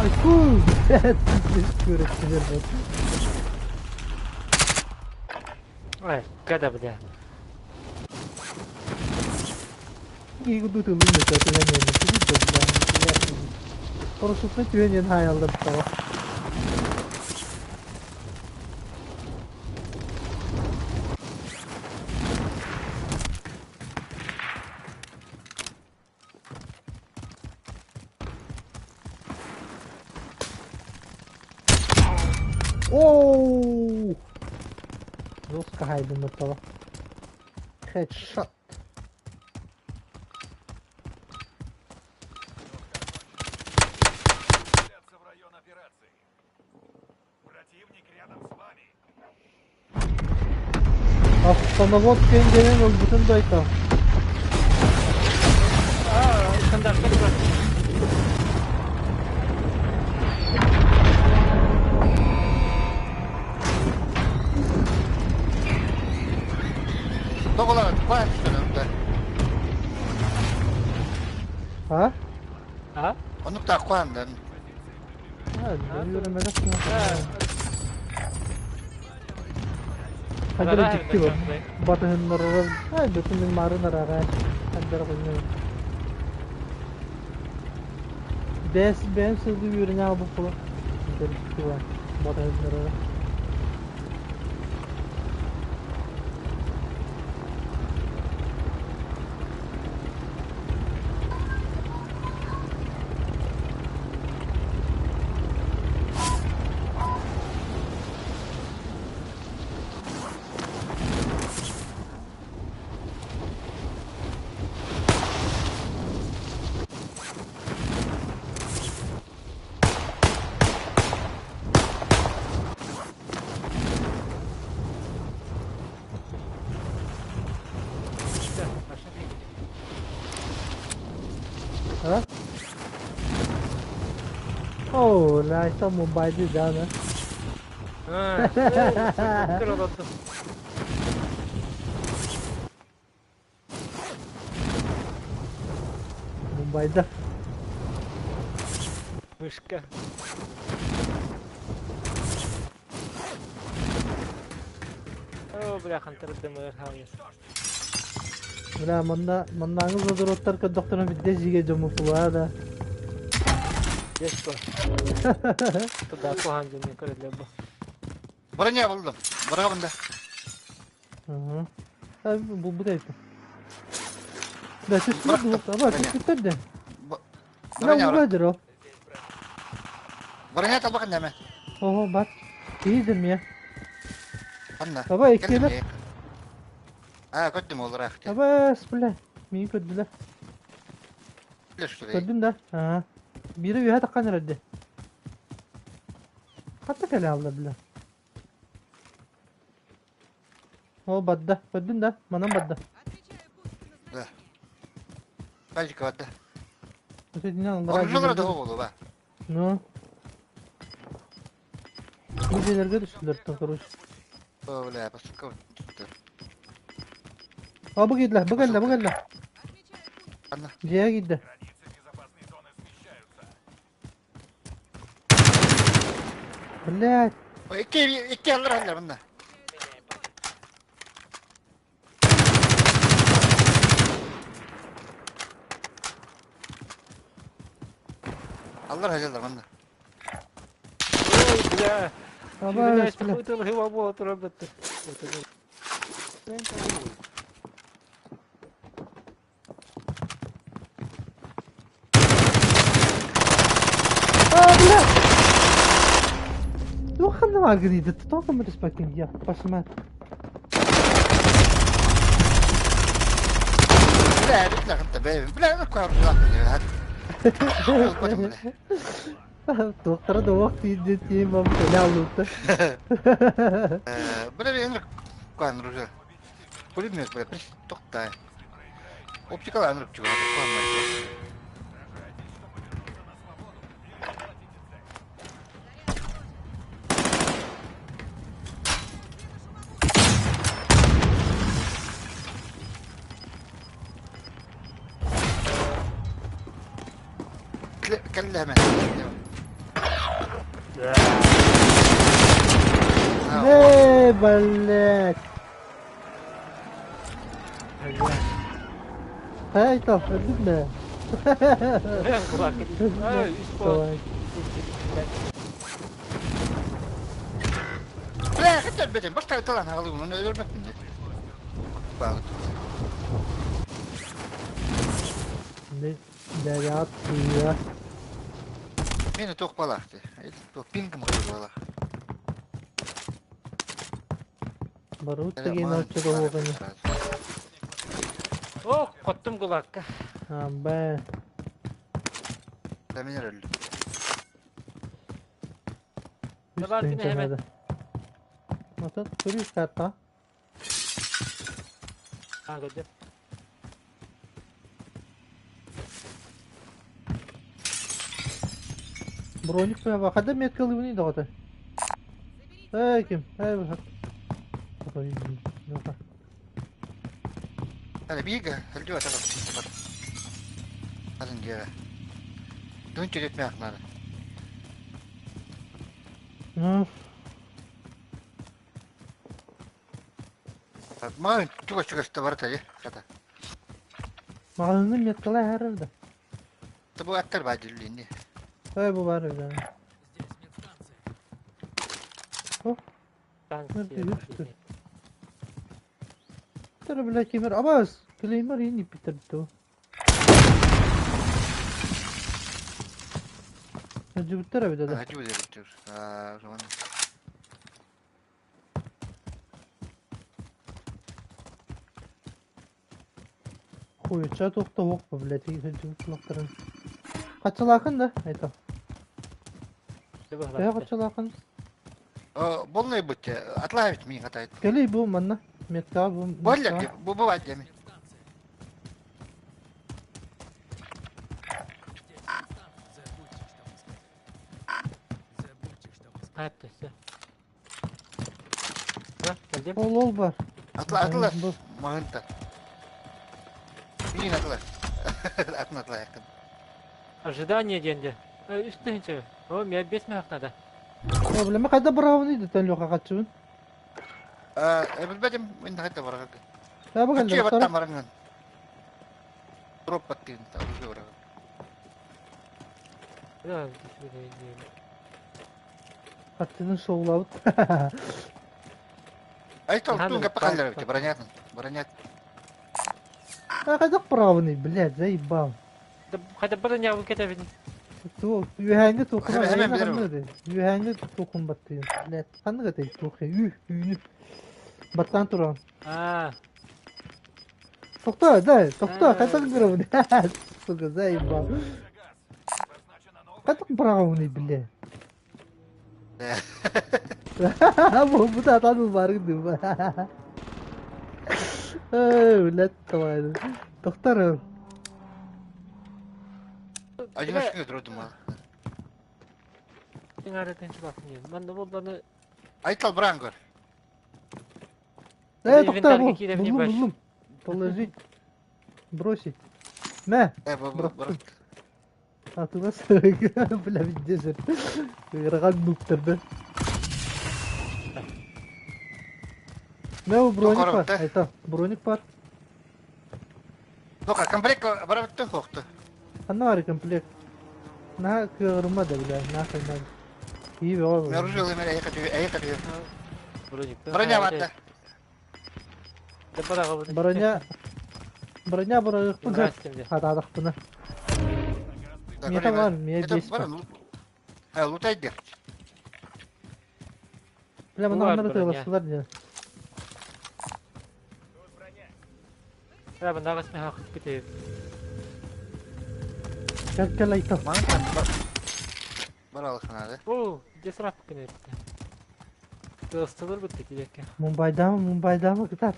Фу, блядь, курочка. Ой, когда, бля. Киһи курдук тылын да түһэн бля. Парашютна түһэн хаяллар таба. Оу! Жестко хайдым этого. Хедшот. В район операции. Противник рядом с вами. Автонавод кенделин өлбүтүн дойта. Стандартный брат. Тоголар, куан түстөн А? А? Онук та куандан. А, yürümede. Хадара дикти бар. Батыһыннарара, ай, бүтүн мин марын арага. Хадара койной. Бэс бэм сылды үйрәнә алып була. Дикти бар. Батыһыннарара. А? О, ла, это мобайлы да, да. Мумбайда. Мышка. О, бля, хантер дымыр хавьяс. Бля, манна маннаңыз задороттар көддөхтөрө бидде жиге жому пула да. Есть Туда кухан жуми көрөлөр бу. Броня булдум. Бара бында. Ага. А, бу бу да. Да, түстү бу. Аба, түстү да. Броня. Броня о. Броня талбакан неме. Ого, бар. Ийдим я. Анна. Аба, иккилер. А, көттүм олар ахты. Аба, бля. Мени көддүлөр. Билеш Көрдүм да. Ага. Бири үйө таккан эрди. Катта келе алды бля. О, бадда. Көрдүн да. Манан бадда. Да. Бажик бадда. Өтөдүнөн алдар. Оружолор да болу ба. Ну. Бу жерлерге түштүлөр, короче. О, бля, баска. А, бу кийдилер, бу келди, бу келди. Анна. Жая кийди. Границы безопасной зоны смещаются. Блядь. Икки икки аллар аллар мында. Аллар хажалар мында. Ой, бля. Аба, бля. Хыва була турабытты. А, бля. Туох ханна бар гриди, тоқым респектин, я пошмат. Бля, бля, ханта бе. Бля, куар бля. Доктора да вакыт иди тем вам алыпты. Бля, мен куан ружа. Пулемет, бля, прис токтай. Оптика анрык чуга, куан Кэллэме. Эй, блядь! Хайа айтал, өлдүм да. Давай. Бля, хотя бетем, башта талан агалыгын, оны өлөрмөкмүн. Багыт. Дәрят сыйа. Мени туох балаахты. Пингим балах. Барут деген оччо оҕону. Ох, хоттум кулакка. Амба. Да мен өлдүм. Давай, кини Мата турист карта. А, көрдüm. Броник туяба. Хада меткалыбыны доҕото. Эй, ким? Эй, бу. Hadi бига, өлдү атаҕа. Атын дьиэҕэ. Дун чүрүтмэ ахнары. Ну, Маған чугас-чугас барыта е, хата. Маҕаһыыҥҥын меткалай аһарар да. Бу аттар баа дьүллүнни. Эй, бу баар эбит. Станция. Тара, блядь, кимер. Абас! Клеймер иин иппиттэр битэ. Сылдьыбыттар эбит да. Хачы бу Аа, заман. Хуйча туохта уох блядь, сылдьыбыт сылахтарын. Хаччалаахын да, айта. Төһө хаччалаахын? Болной бутте. Атлаевич мин хатайт. Кэлий бу манна. Метка бу. Болля, бу бу деми. Хайп все. Да, келдим. Ол ол бар. Атла атла. Бу. Мағынта. Мин атла. Атын атла якын. Ожидание денде. Үстүнче. О, мен бес мех надо. О, бля, мен қайда барабын дейді тән лоқа қатчыбын. Билбедим, мен хайта барага. Та бу Хачы келді. баттан баранган. Дроп баттын, та уже барага. Да, Хаттының шоулабыт. Айта Надо тунга бар- пакаллар бит, бронятын. Бронят. А қайда барабын, блядь, заебал. Да, хотя бы не кетебин. Ту, үйәңгі тоқын, Hemen- hemen bilirim. Үйәңгі тоқын батты. Блядь, қандай қатай тоқы, үй, үйіні. Баттан тұрған. А, Тоқта, да, тоқта, А. қайда барабын? Сука, заебал. Қайда барабын, блядь? Бу бу да таныл бар гыды. Эй, блядь, давай. Тоқтар. Одиночка дроду мал. Сиңаратын чулакын. Манда болданы Айтал брангор. Эй, тоқта, Инвентарьге бу. кире не Булдум, баш. булдум. Положить. Бросить. Мә. Э, бу Брат. брат. А ты нас, бля, везде Раган нуктер, да? Мә, бу броник бар. Тоқарып, да? Айта, броник бар. Тока комплект барабыттын хоқты. Ханна бар комплект. На кырма да, бля, нахуй надо. И Мен оружие мен аяққа түйе, аяққа түйе. броник. Броня батты. Да барага бу. Броня. Броня броник. Здрасте. Хатадық бұны. Мета бар, мия бес бар. Лутайдер. Бля, мына Бар аннары броня. тыйласылар деді. Да, банда гас мех ките. Кел кел айта. Бар алықанады. О, десрап кене. Достылар битти килекке. Мумбайда mı, Мумбайда mı кытар?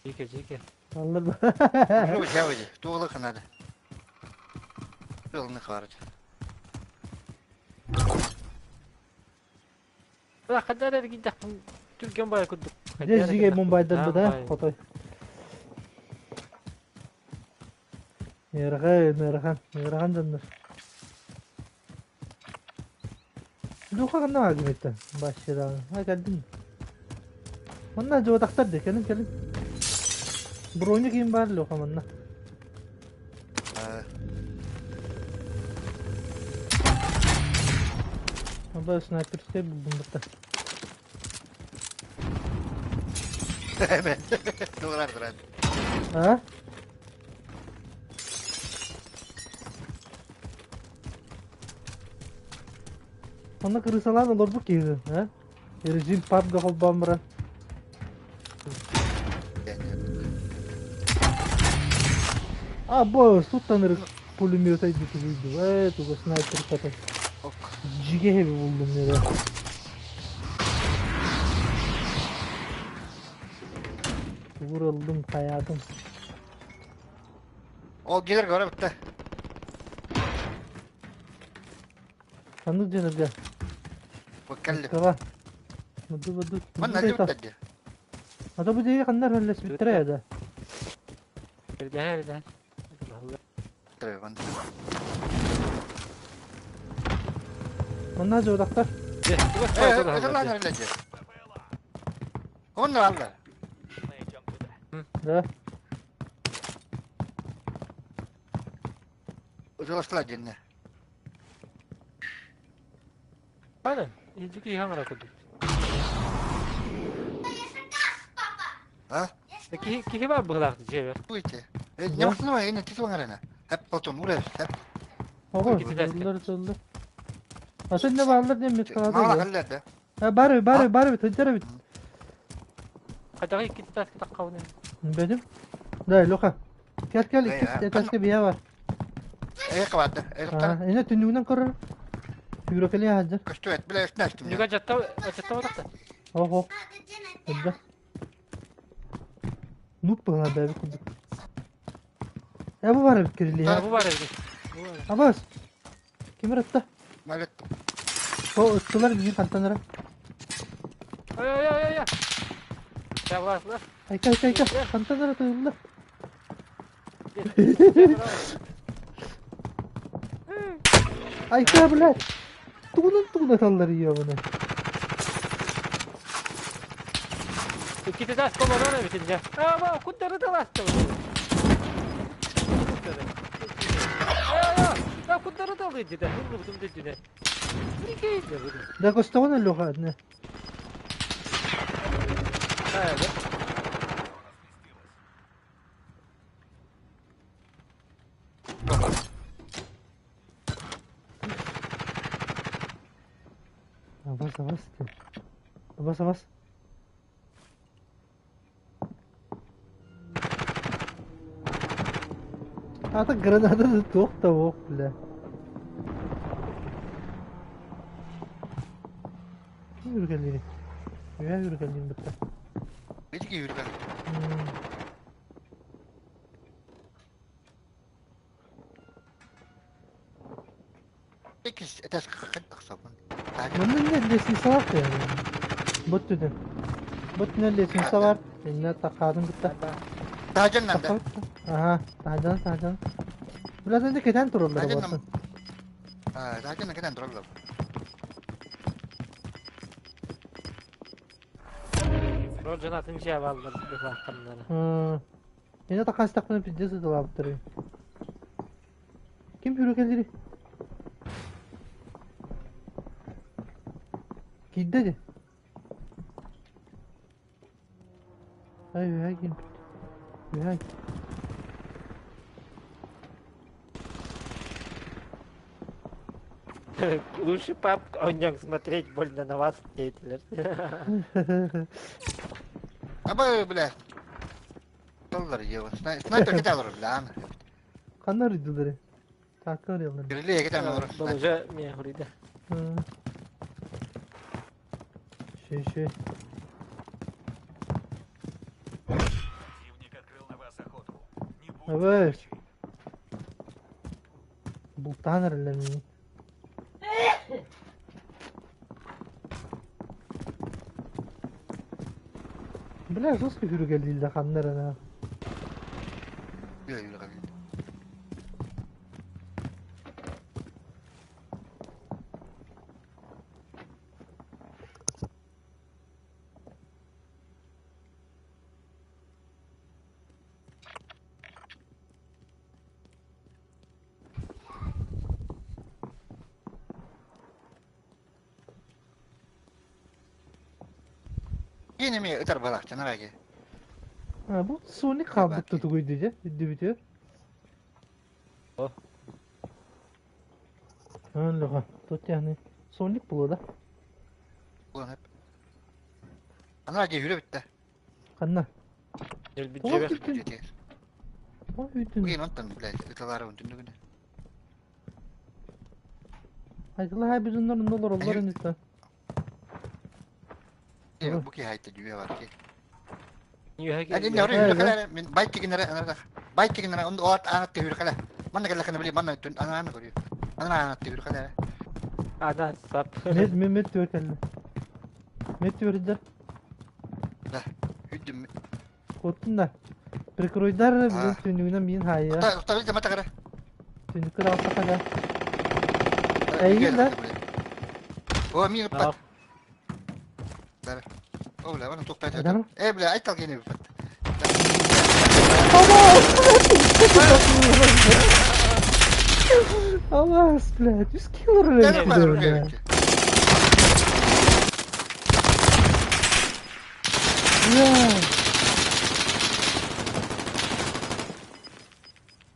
Жеке, жеке. Аллар Жоқ, жабыды. Туғылықанады. Жолны қарды. Да, кадар эргин тахтым. Түрген бая күдүк. Здесь жиге Мумбайдан бу да, хотой. Нерға, нерған, нерған жандар. Луха ханна бааргын эттэ? Бащыраҕын. Ай кэлдим. Манна дьуотахтар да кэлин кэлин. Броня ким баар Леха манна. Аба снайперскай булдум бытта. Турар турар. А? Онно кырыысалаан олорбут киһи, а? Режим пабга холбоон баран. А, бо, суттаныр пулемета идутугуйду. Э, туга снайпер ката. Жиге хеби булдум нере. Vurulдum хаятым. Ол дьиэлэр көрө битте. Ханнык дьиэлэргэ? Бу кэллим. Москва. Муду буду. Манна әлдибиттэр дии. Ата бу диэки ханна эрэллэспиттэрэ да. Эрдэһэ эрдэһэ. Манна дьуодахтар. Ытылаан эрэллэр дии. Онно алла. Да. Ытыластылар диэннэ. Пана, иһдики хаҥара курдук. А? Киһи киһи баар быһылаах дьиэбэр. Туйте. Не основа, не ти туңарена. Хеп потом урэ, хеп. Ого, ыллар ыллар. Атын не бааллар диэн Мала меткалаата. халлар да. Бар бар бар бит, тыддара бит. Хайдаҕы икки таска таххабын. Бедим. Да, Леха. Кел кел иккис этажка бия бар. Э кабатта. Э тоқтар. Эне түннүгүнэн көрөр. Юракали хаджа. Көстүөт, биле өстүнәстим. Нүгэ жатта жатта батахта. Ого. Хадда. Нуп бана бәби курдук. Э бу бар бит кирили. Бу бар эбит. Абас. Ким ырытта? Малет. О, ыттылар биир хантан Ай ай ай ай. Чабаслар. Айка айка айка. Хантан ара тыылла. Айка, блядь. Тугунан тугунан таллар ийэ Иккити тас колорор эбит дьэ. Ама куттары таласта. Ай куттары талды дьэ. Бу дьэ. Да көстөҕүн Леха одна. Абас абас ты. Абас абас. Ата граната да туох да ох, бля. Үргэллири. Үһэ үргэллиин бытта. Битики үргэл. Иккис этаж хат тахсабын. Манна не лестница бар Бот түден. Бот түнен лестница бар. Инне тақадын бытта. Тажан нанда. Ага, тажан, тажан. Бля, сен кетен тураллар Тажан болсын. А, тажан кетен тураллар. Рожанатын дьэ баллар быһаахтаннара. Эне тақастақпын пиздец ытылаабыттар. Ким хүрүкэлири? Киирдэ дии. Ай, үһэ киирбит. Үһэ. Лучше пап онньоҥ смотреть больно на вас деятелер. Аба, бля. Доллар ева. Снайпер кете алыр, бля. Ханна арыйдылар? Таакка арыйаллар. Кирилли кете алыр. Болужа мия хурида. Шей, шей. Противник открыл на вас охоту. Не будьте Абаш. Бултаан эрэллэр миигин. Бля, жестко хүрүгэлииллэр ханна эрэ наа. Киин эмиэ ытар балаахчанар аги. А, бу Соник хаалбыт тутугуй дии, үрдүбүтүгэр. О. Өлөҕө, тут яны Соник буолуо да? Буолан Анаа дии хүрэ бүттэ. Ханна? Өлбүт Тоҕо дьиэбэр. бүтүн? Тоҕо бүтүн? Бүгін онтон, блядь, ыталары түннүгүнэ. Айтылы хай бизоннор онно олороллор инниттэн. Бу киһи айтты дүйэ бар ки. Үөһэ Әдин нөрү хүрэ мин байт тигинere анарда. Байт тигинere он оат анат хүрэ кала. Манна кэллэ кана били манна түн анааны көрү. Анана анат хүрэ кала. Ана сап. Мед мед мед түөр кэллэ. Мед түөрдэ. Да. Хүдүм. Куоттун да. Прикройдар билин түннүгүнэн миин хаайыа. Уста билде мата кара. Түннүккэ даҕастахха да. Эйигин да. О, мин ыппат. О, бля, вон тух пять. Э, бля, ай талгени ыппат. Алас, блядь, үс киллер бля. Бля.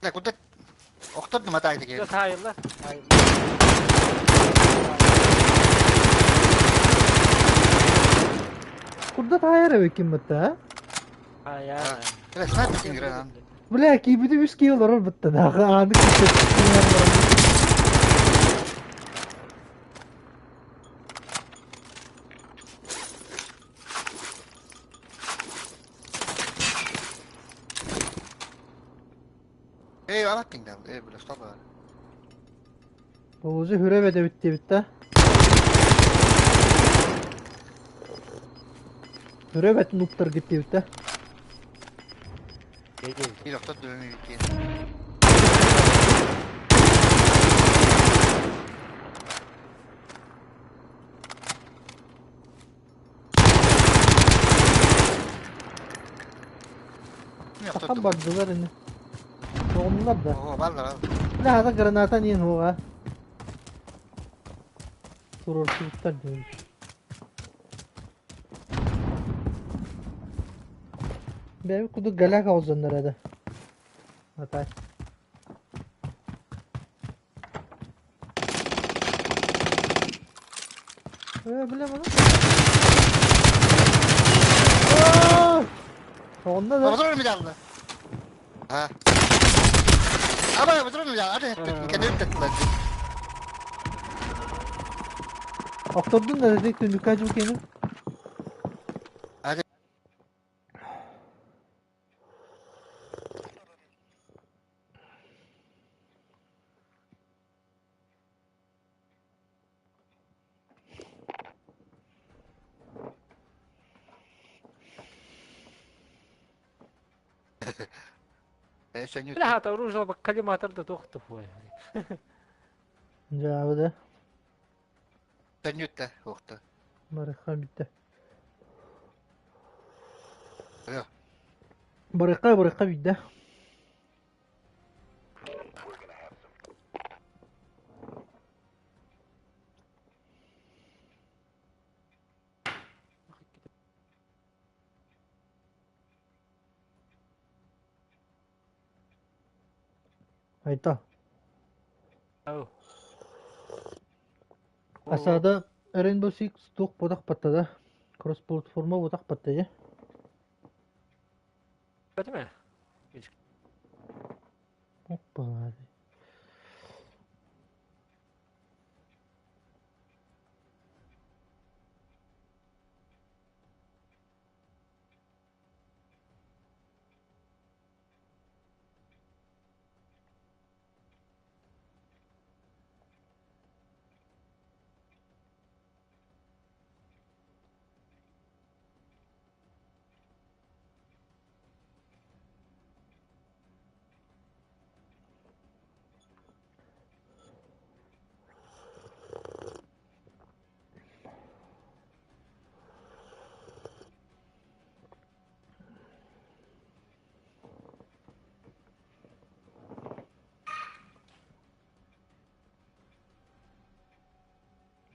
Бля, куда? Охтор матайды кел. Тайылла. Курда таайар эбиккин бытта, а? Ая. Бля, снайпер кингрен. Бля, киибити үс киһи олорор бытта да. Ааны Эй, алаттың да. Эй, бля, стоп. Болузу хүрэ бэдэ бүттэ да. Хүрэ бэт нуптар гиттибит да. Bir hafta dövme bitti. Сахан бардылар ини. Оҕоннор да. Оо, баллар. Бля, хата граната ниэн хуоҕа. Туруорсубуттар диэн. Бэйэбит курдук галяк оҕузаннар этэ. Атай. Э, бля, маны. Онно да. Базар медалды. Ha. Ama базар медалды. Hadi kendi tettiler. Охтордун да дедик түннүккэ дьыл Hadi. Бля, хата оружие коллиматор да тохту хуй. Дьаабы да. Сөнүттэ, уохта. Барыха бүттэ. Ё. Барыха, барыха бүттэ. Айта. Ау. Асада Rainbow Six туох бодох баттада. Кросс платформа бодох баттая. Бэтме. Опа.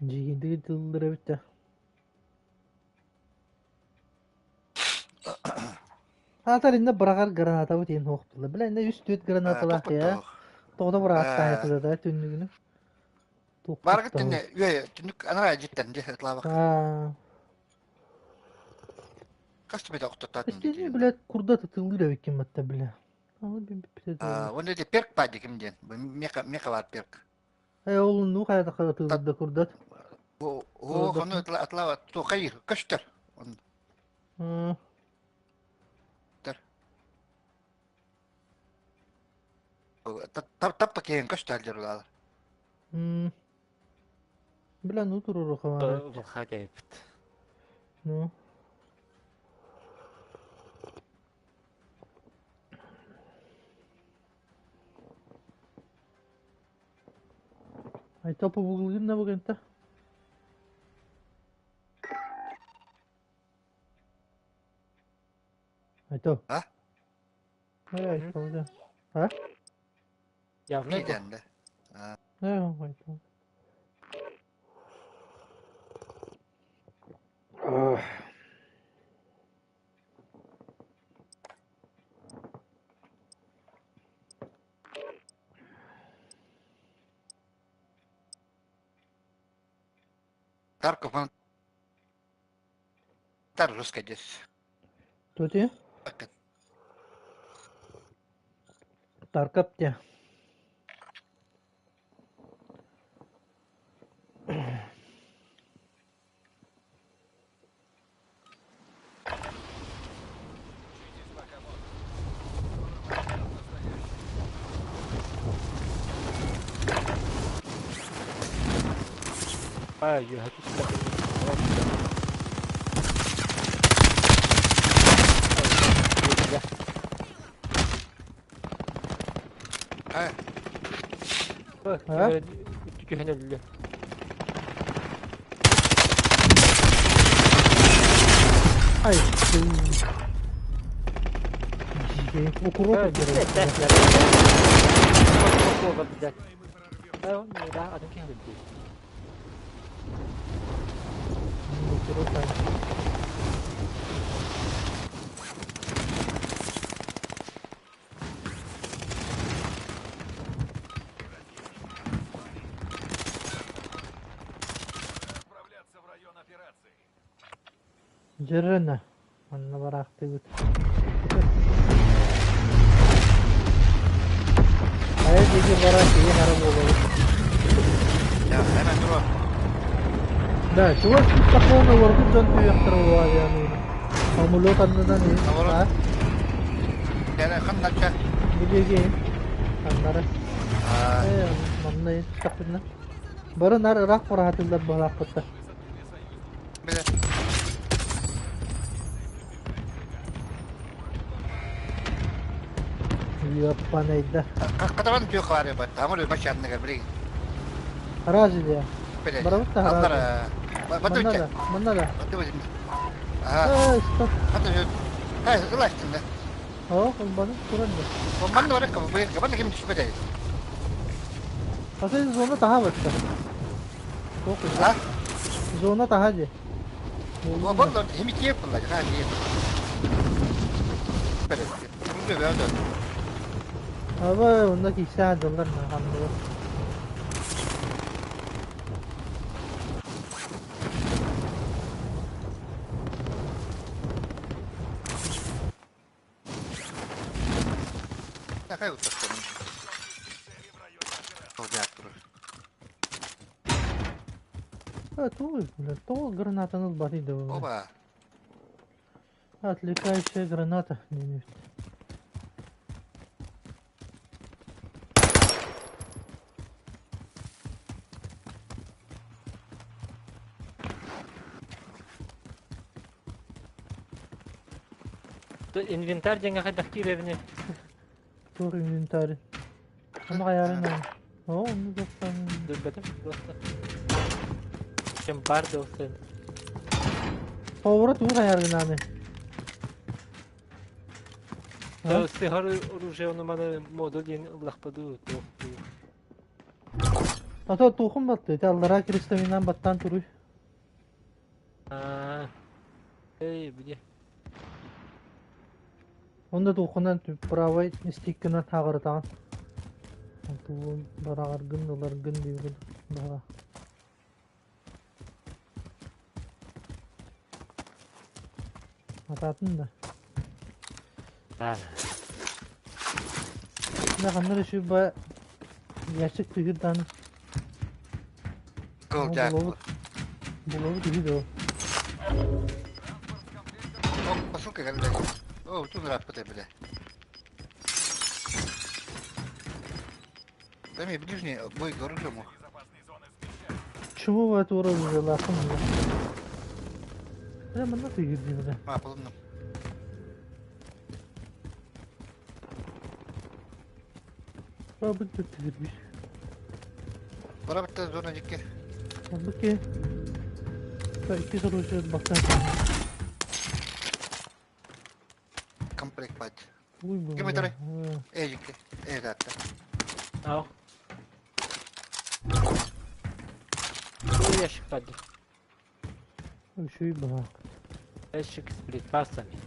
Дьиигиндиги тыллара бүттэ. Аатар иннэ быраҕар гранатабыт иһин суохтулар. Бля иннэ үс-түөрт гранаталаах Туппут я. тоох. Тоҕо бырааттаһа да түннүгүнү. Туохпут Баргыт тоҕо. түнне үө түннүк анараа дьиттэн дьэ ытлаабак. Аа. Хас түбэт охтотаатын Истиэни дии. блядь курдат ытыллыыр эбиккин батта бля. Аны билбиппитэ буолла. Уонна ити перк падиким диэн. Меха меха бар перк. Э ол ну хайа ытыллыр да курдат. О, хону атла тухай көстөр. Он Тап тап киһин көстөр дьарылаалар. Бля, ну туруру хавара. Булха кэйбит. Ну. Ай топу бугулгын да бугента. Айто. А? Ай айто да. А? Явно Киидэн да. Э, айто. Тарков он тар русский здесь. Тути? Таркап те. А, я хочу сказать. А? А? Ай, Укроп. Отправляться в район операции. Дьөрөнө. Манна бараахтыыбыт. Хайа диэки барар киһи хара буолабыт. Hemen dur. Да, чугас тустахуна олорбут дьон түһүөхтэрэ буолуо Самолет аннынан Самолет. Ханнача. Бу диэки аннара. Э, манна тустахпытына. Бары нар ыраах кураһатыллар быһалаахпытта. Биле. Яппанайда. Катаван түйө калары бар. Тамыр башарныга биле. Разве? Биле. Барабыт та Аллар. Манна да, манна да. Баты. Ага. Э, стоп. Хата. Ха, ыластын да. О, баны туран да. Манна бар кабы, кабы ким түшпөдө. Асы зона таха батта. А? Зона таха же. Боллор хими киеп булла, ха, киеп. Биле. Бу бе Аба, онда киксе адылар на ханды. Какая вот такая? А, то, бля, то граната на батый да. Оба. Отвлекающая граната. Не, не. Инвентарь деньга хайдах киирэрини. Тур инвентарь. Ама хаярын О, ну достан. Дөрбөтүм просто. Чем бар досын. Повара тур хаярын аны. Сыгар оружие оны маны модуль ден ыллахпаду. Ата тухум батты. Аллара крестовинан баттан туруй. Эй, где? Онно туоххунан правай стиккынан хаҕырытаҕын. Тугун бараҕаргын ыларгын диибин баҕа. Атаатын да. Мэ ханна эрэ сүрбэ ящик түһүр даҕаны. Кыл дьаак. Булабыт. Булабыт үһү дуо? О, посылка кэллэ. О, тут ырааппыт бile. Там и ближний бой горжому. Чего вы это уродилахым? Бля, манна тыгырдыы бля. А, булдум. Бабыт да тыгырбыш. Бара битте зона дикки. Бу ки. Икки оружие бактан. Комплект бат. Уй бу. Ким өтөрөй? Э дикки. Э датта. Ау. Ящик падли. Үчүй баҕа. Ящик с припасами.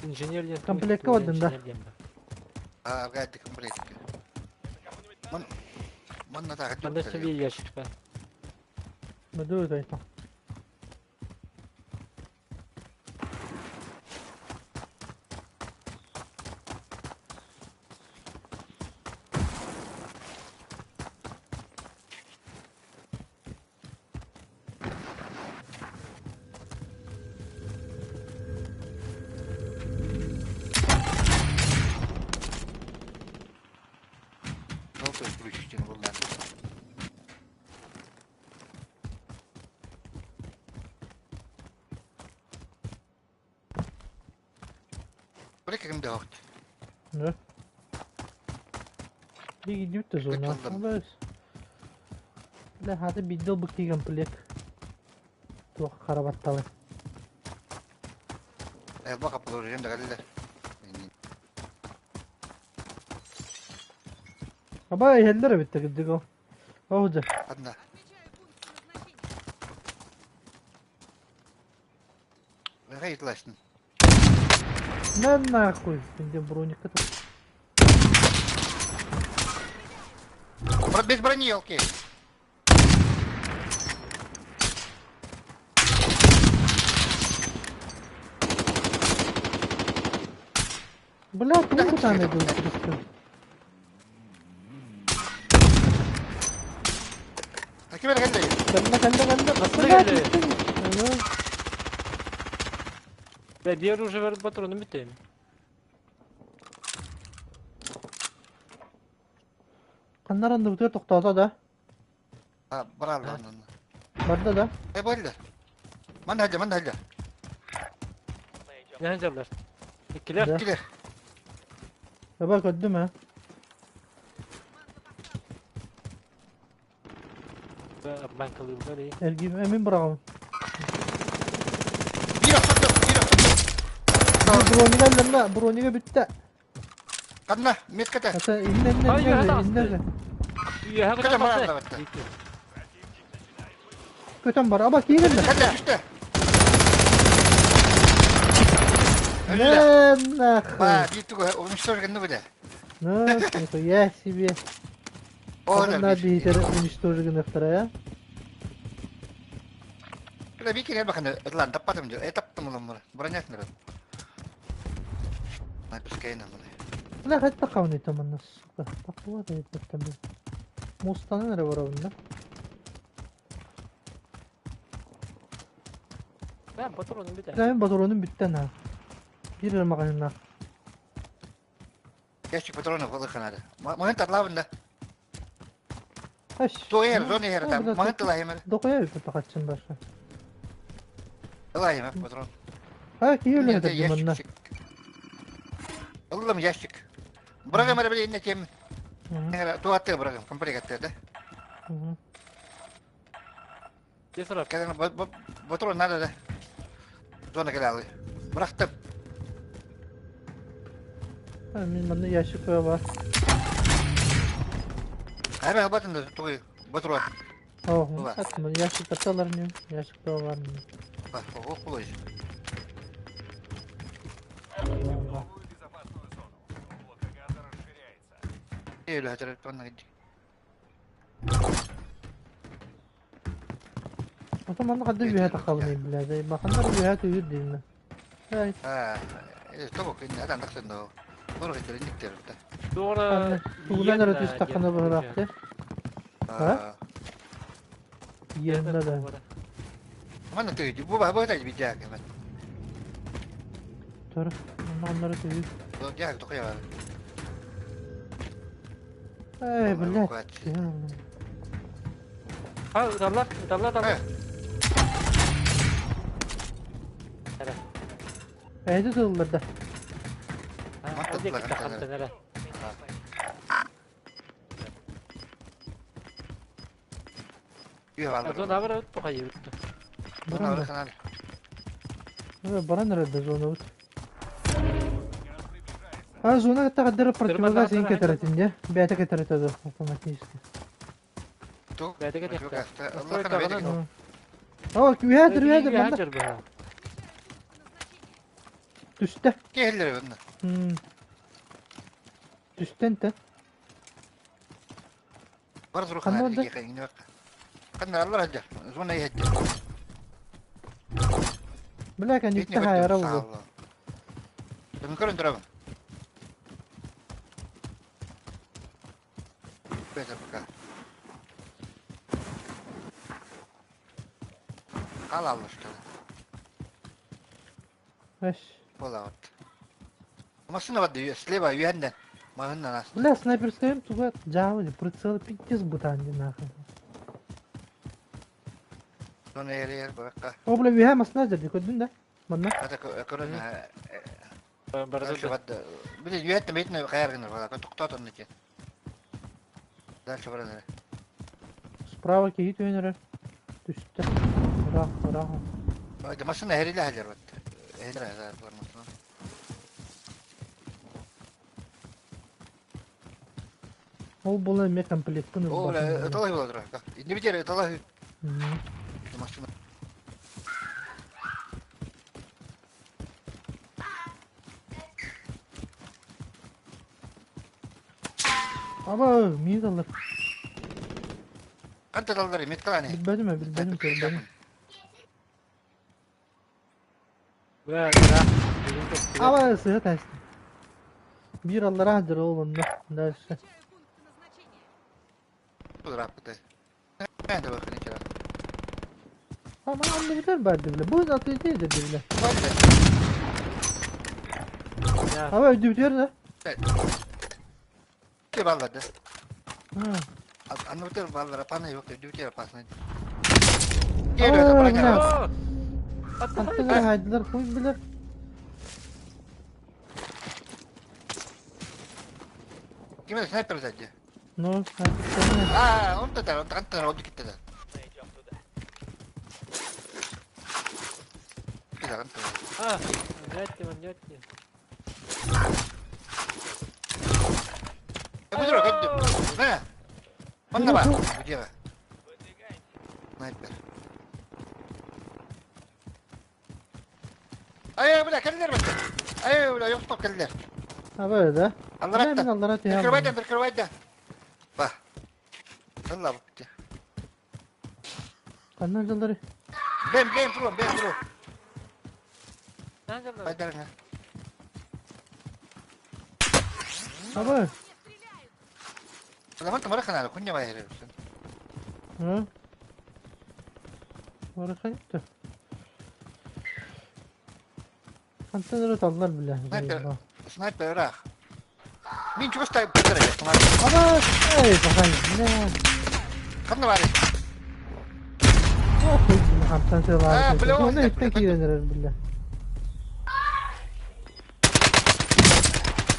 Инженер диэн Комплектка бардым да. А, аргайды комплект. Ман манна тағы Манда себе ящик бар. Мөдө өтөйтө. Желтый включите буллан. Бырык кимде хокт. Да. Биги дүүт зона. Кытылдым. Бля, хаты биддел быкти комплект. Туох харабатталы. Э, бака положим да галилер. Аба иһэллэр эбит кырдьык ол. Ол дьэ. Одна. Рейдлашн. На нахуй. Где броника тут? Без брони, елки. Бля, тугу кутаан эдил Ким эрэ кэллэ? Кэллэ, кэллэ, кэллэ. Баста Бля, кэллэ. түстүн. Бля, биир уже бар патроны бүтейм. Ханнар анныбытыгар тохтоото да? А, барар онно. Барда да? Э, болла. Манна хадьа, манна хадьа. Нәһән жарлар. Иккилер. Да. Килер. Аба көрдүм ээ. Банкалыыллар и. Эргим эмин быраҕабын. Биир охсотто, биир охсотто. Бронига ылланна, бронига бүттэ. Ханна, метката. Ата иннэ иннэ Ай, иннэ үөһэ иннэ таҕыста. Үөһэ Көтөн көтөн барар тахса. да Көтөн бар. Аба киирэллэр. Кэллэ, түстэ. Өллө. Нэ нахуй. Ба, биир тугу уничтожить гынны биле. Ну, нихуя себе. О, Надо биитер уничтожить гыныхтара, я. Кэлэ бии кинер баханы, ытлан таппатым дьэ. Э, таптым улам бронятын рын. Напискайна маны. Бля, хоть тахауны там она, сука. Тахуа да это там. Мустанын эрэ барабын да. Бля, патроны бүтэ. Бля, патронум бүттэ на. Биир эрэ маҕаһыыннаах. Ящик патронов ылыхха надо. Маһын тарлаабын да. Аш. Туох зона иһэр там. Маһын тылаһым эрэ. Докуя үппэ тахаччын барса. Ылаһым патрон. А, киһи өлө этэр манна. Ыллым ящик. Бырагым эрэ били инне тем. Туатты бырагым, комплект да. Десара. Кэлэн патрон надо да. Зона кэлалы. Бырахтым. Мин манна ящик бар. Айман батын да тугуй патрон. О, ящик алар не, ящик бар. Ого, кулай. Новую безопасную зону. Облако газа расширяется. Өлө манна гидди. Ото манна хадды үһэ тахабын бля, баханнар үһэ түйүр деймин. Ай. Аа, того күн адан тахсан до. Бор хитер никтер та. Туора Тугунан эрэ түстэххинэ быһыраахты. Аа. Иэннэ да. Манна түйү бу ба бу та бидяк мен. Тур, маннары түйү. Дяк тохя. Эй, блядь. Ha, ыталлар, ыталлар, ыталлар. Эрэ. Эйди тыллар да. Ол диэки тахантан эрэ. Үйө алыр. Зона бар тухайы бүтті. Зона бар канал. Баран эрэ зона бут. А зона тағдыры противогаз ең кетеретін де. Бәті кетеретеді автоматически. Ту. Бәті кетекті. О, үһәдір, үһәдір, манда. Түсті. Келдер бұны. Түстен те. Бар зуру канал. Канал алар хаджар. Зона иһәджер. Бля, кән юкта хайара булды. Мен көрін тұрабын. Бәті пока. Қал алды что ли. Эш. Бола вот. Машина вот слева үйәнден. Мағыннан ас. Бля, снайперская туга жабы, прицел пиздец бутанди нахуй. Зона ері ер баққа. О, бля, үйә машина жерде көрдің да? Манна. Ата көрін. Барды. Биле үйәтті бетіне қайырғыныр бала. Тоқтат оны екен. Дальше барады. Справа кейт өнері. Түсті. Ура, ура. Машина хериле хәлер вот. Хериле хәлер машина. Ол була ме комплектын. О, бля, талай була тұра. Не битер, талай. Машина. Аба, мин алыр. Қанта талдар, меткаланы. Билбедим, билбедим, көрбедим. Бля, Аба, сыға тәсті. Бир аллар аһдыр ол онда. Дальше. Ama anne biter bardı bile. Bu da değildir bile. Ama öldü bitiyor da. Ke balladı. Ha. Anne biter ballara pana yok, öldü biter pasını. Geliyor da bırak. Attılar haydiler koy bile. Kim sniper zaten. No, А, он тогда, он тогда он gitti de. Bir dakika. А, нетти, нетти. Bu dur, gitti. Ne? Onda var. Bu diye. Sniper. Ay, bula keldiler bak. Ay, bula yok top keldiler. Ha böyle de. Allah ratta. Allah ratta. Kırbayda, kırbayda. Bak. Allah bak. Kandan canları. Ben ben pro, ben pro. Baydarına. Abi. Zaman tamara kanal, kunya bayar. Ha? Bırakayım da. Antrenörü aldılar bile. Sniper, sniper rak. Min чувствую, пидоры. Aba, ey bakayım ne? Kanna var. Oh, hamtan var. Onu üstte kirenir bile.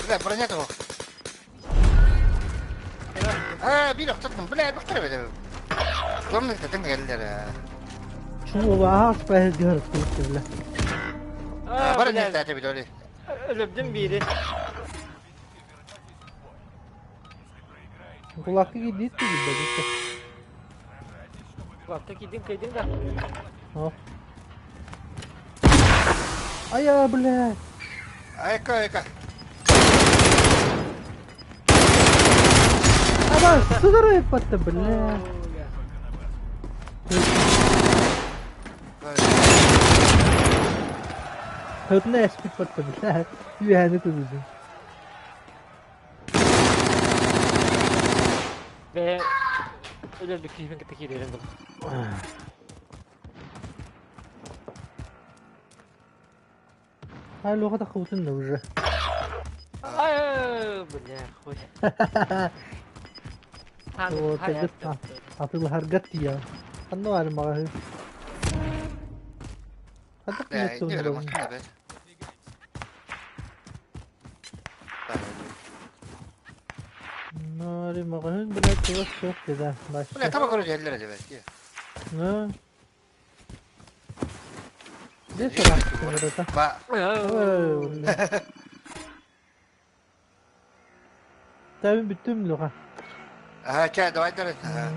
Бля, броня того. А, bir охтотум, бля, бактар беде. Главное, это келдер. Şu ola ağaç behir görüp bile. Бар не тәте бит Өлөбдүм бири. Kulaklı gidiyor gibi. Лапта киирдиҥ кыайдыҥ да? О. Айа, блядь. Айка, айка. Ама, сыдырыппатта, бля. Хытна эспит батта, бля. Үөһэни тылыдым. Бэйэ өлөрбүт киһибин кытта киирэрин булар. Ай, Леха таххыбытын да уже. Ай, бля, хуй. Вот, атылыһарга тиийэ. Ханна баар маҕаһыын? Хайдах Бля, билиэт не туһунан машина, блядь. Нари маҕаһыын, блядь, туох суох дедэ. Бля, таба көрө дьэллэр эдэ бэт. Ну. Здесь ыраах Ба. Тэбин бүттүм Леха. Ага, чай, давай, давай. Ага.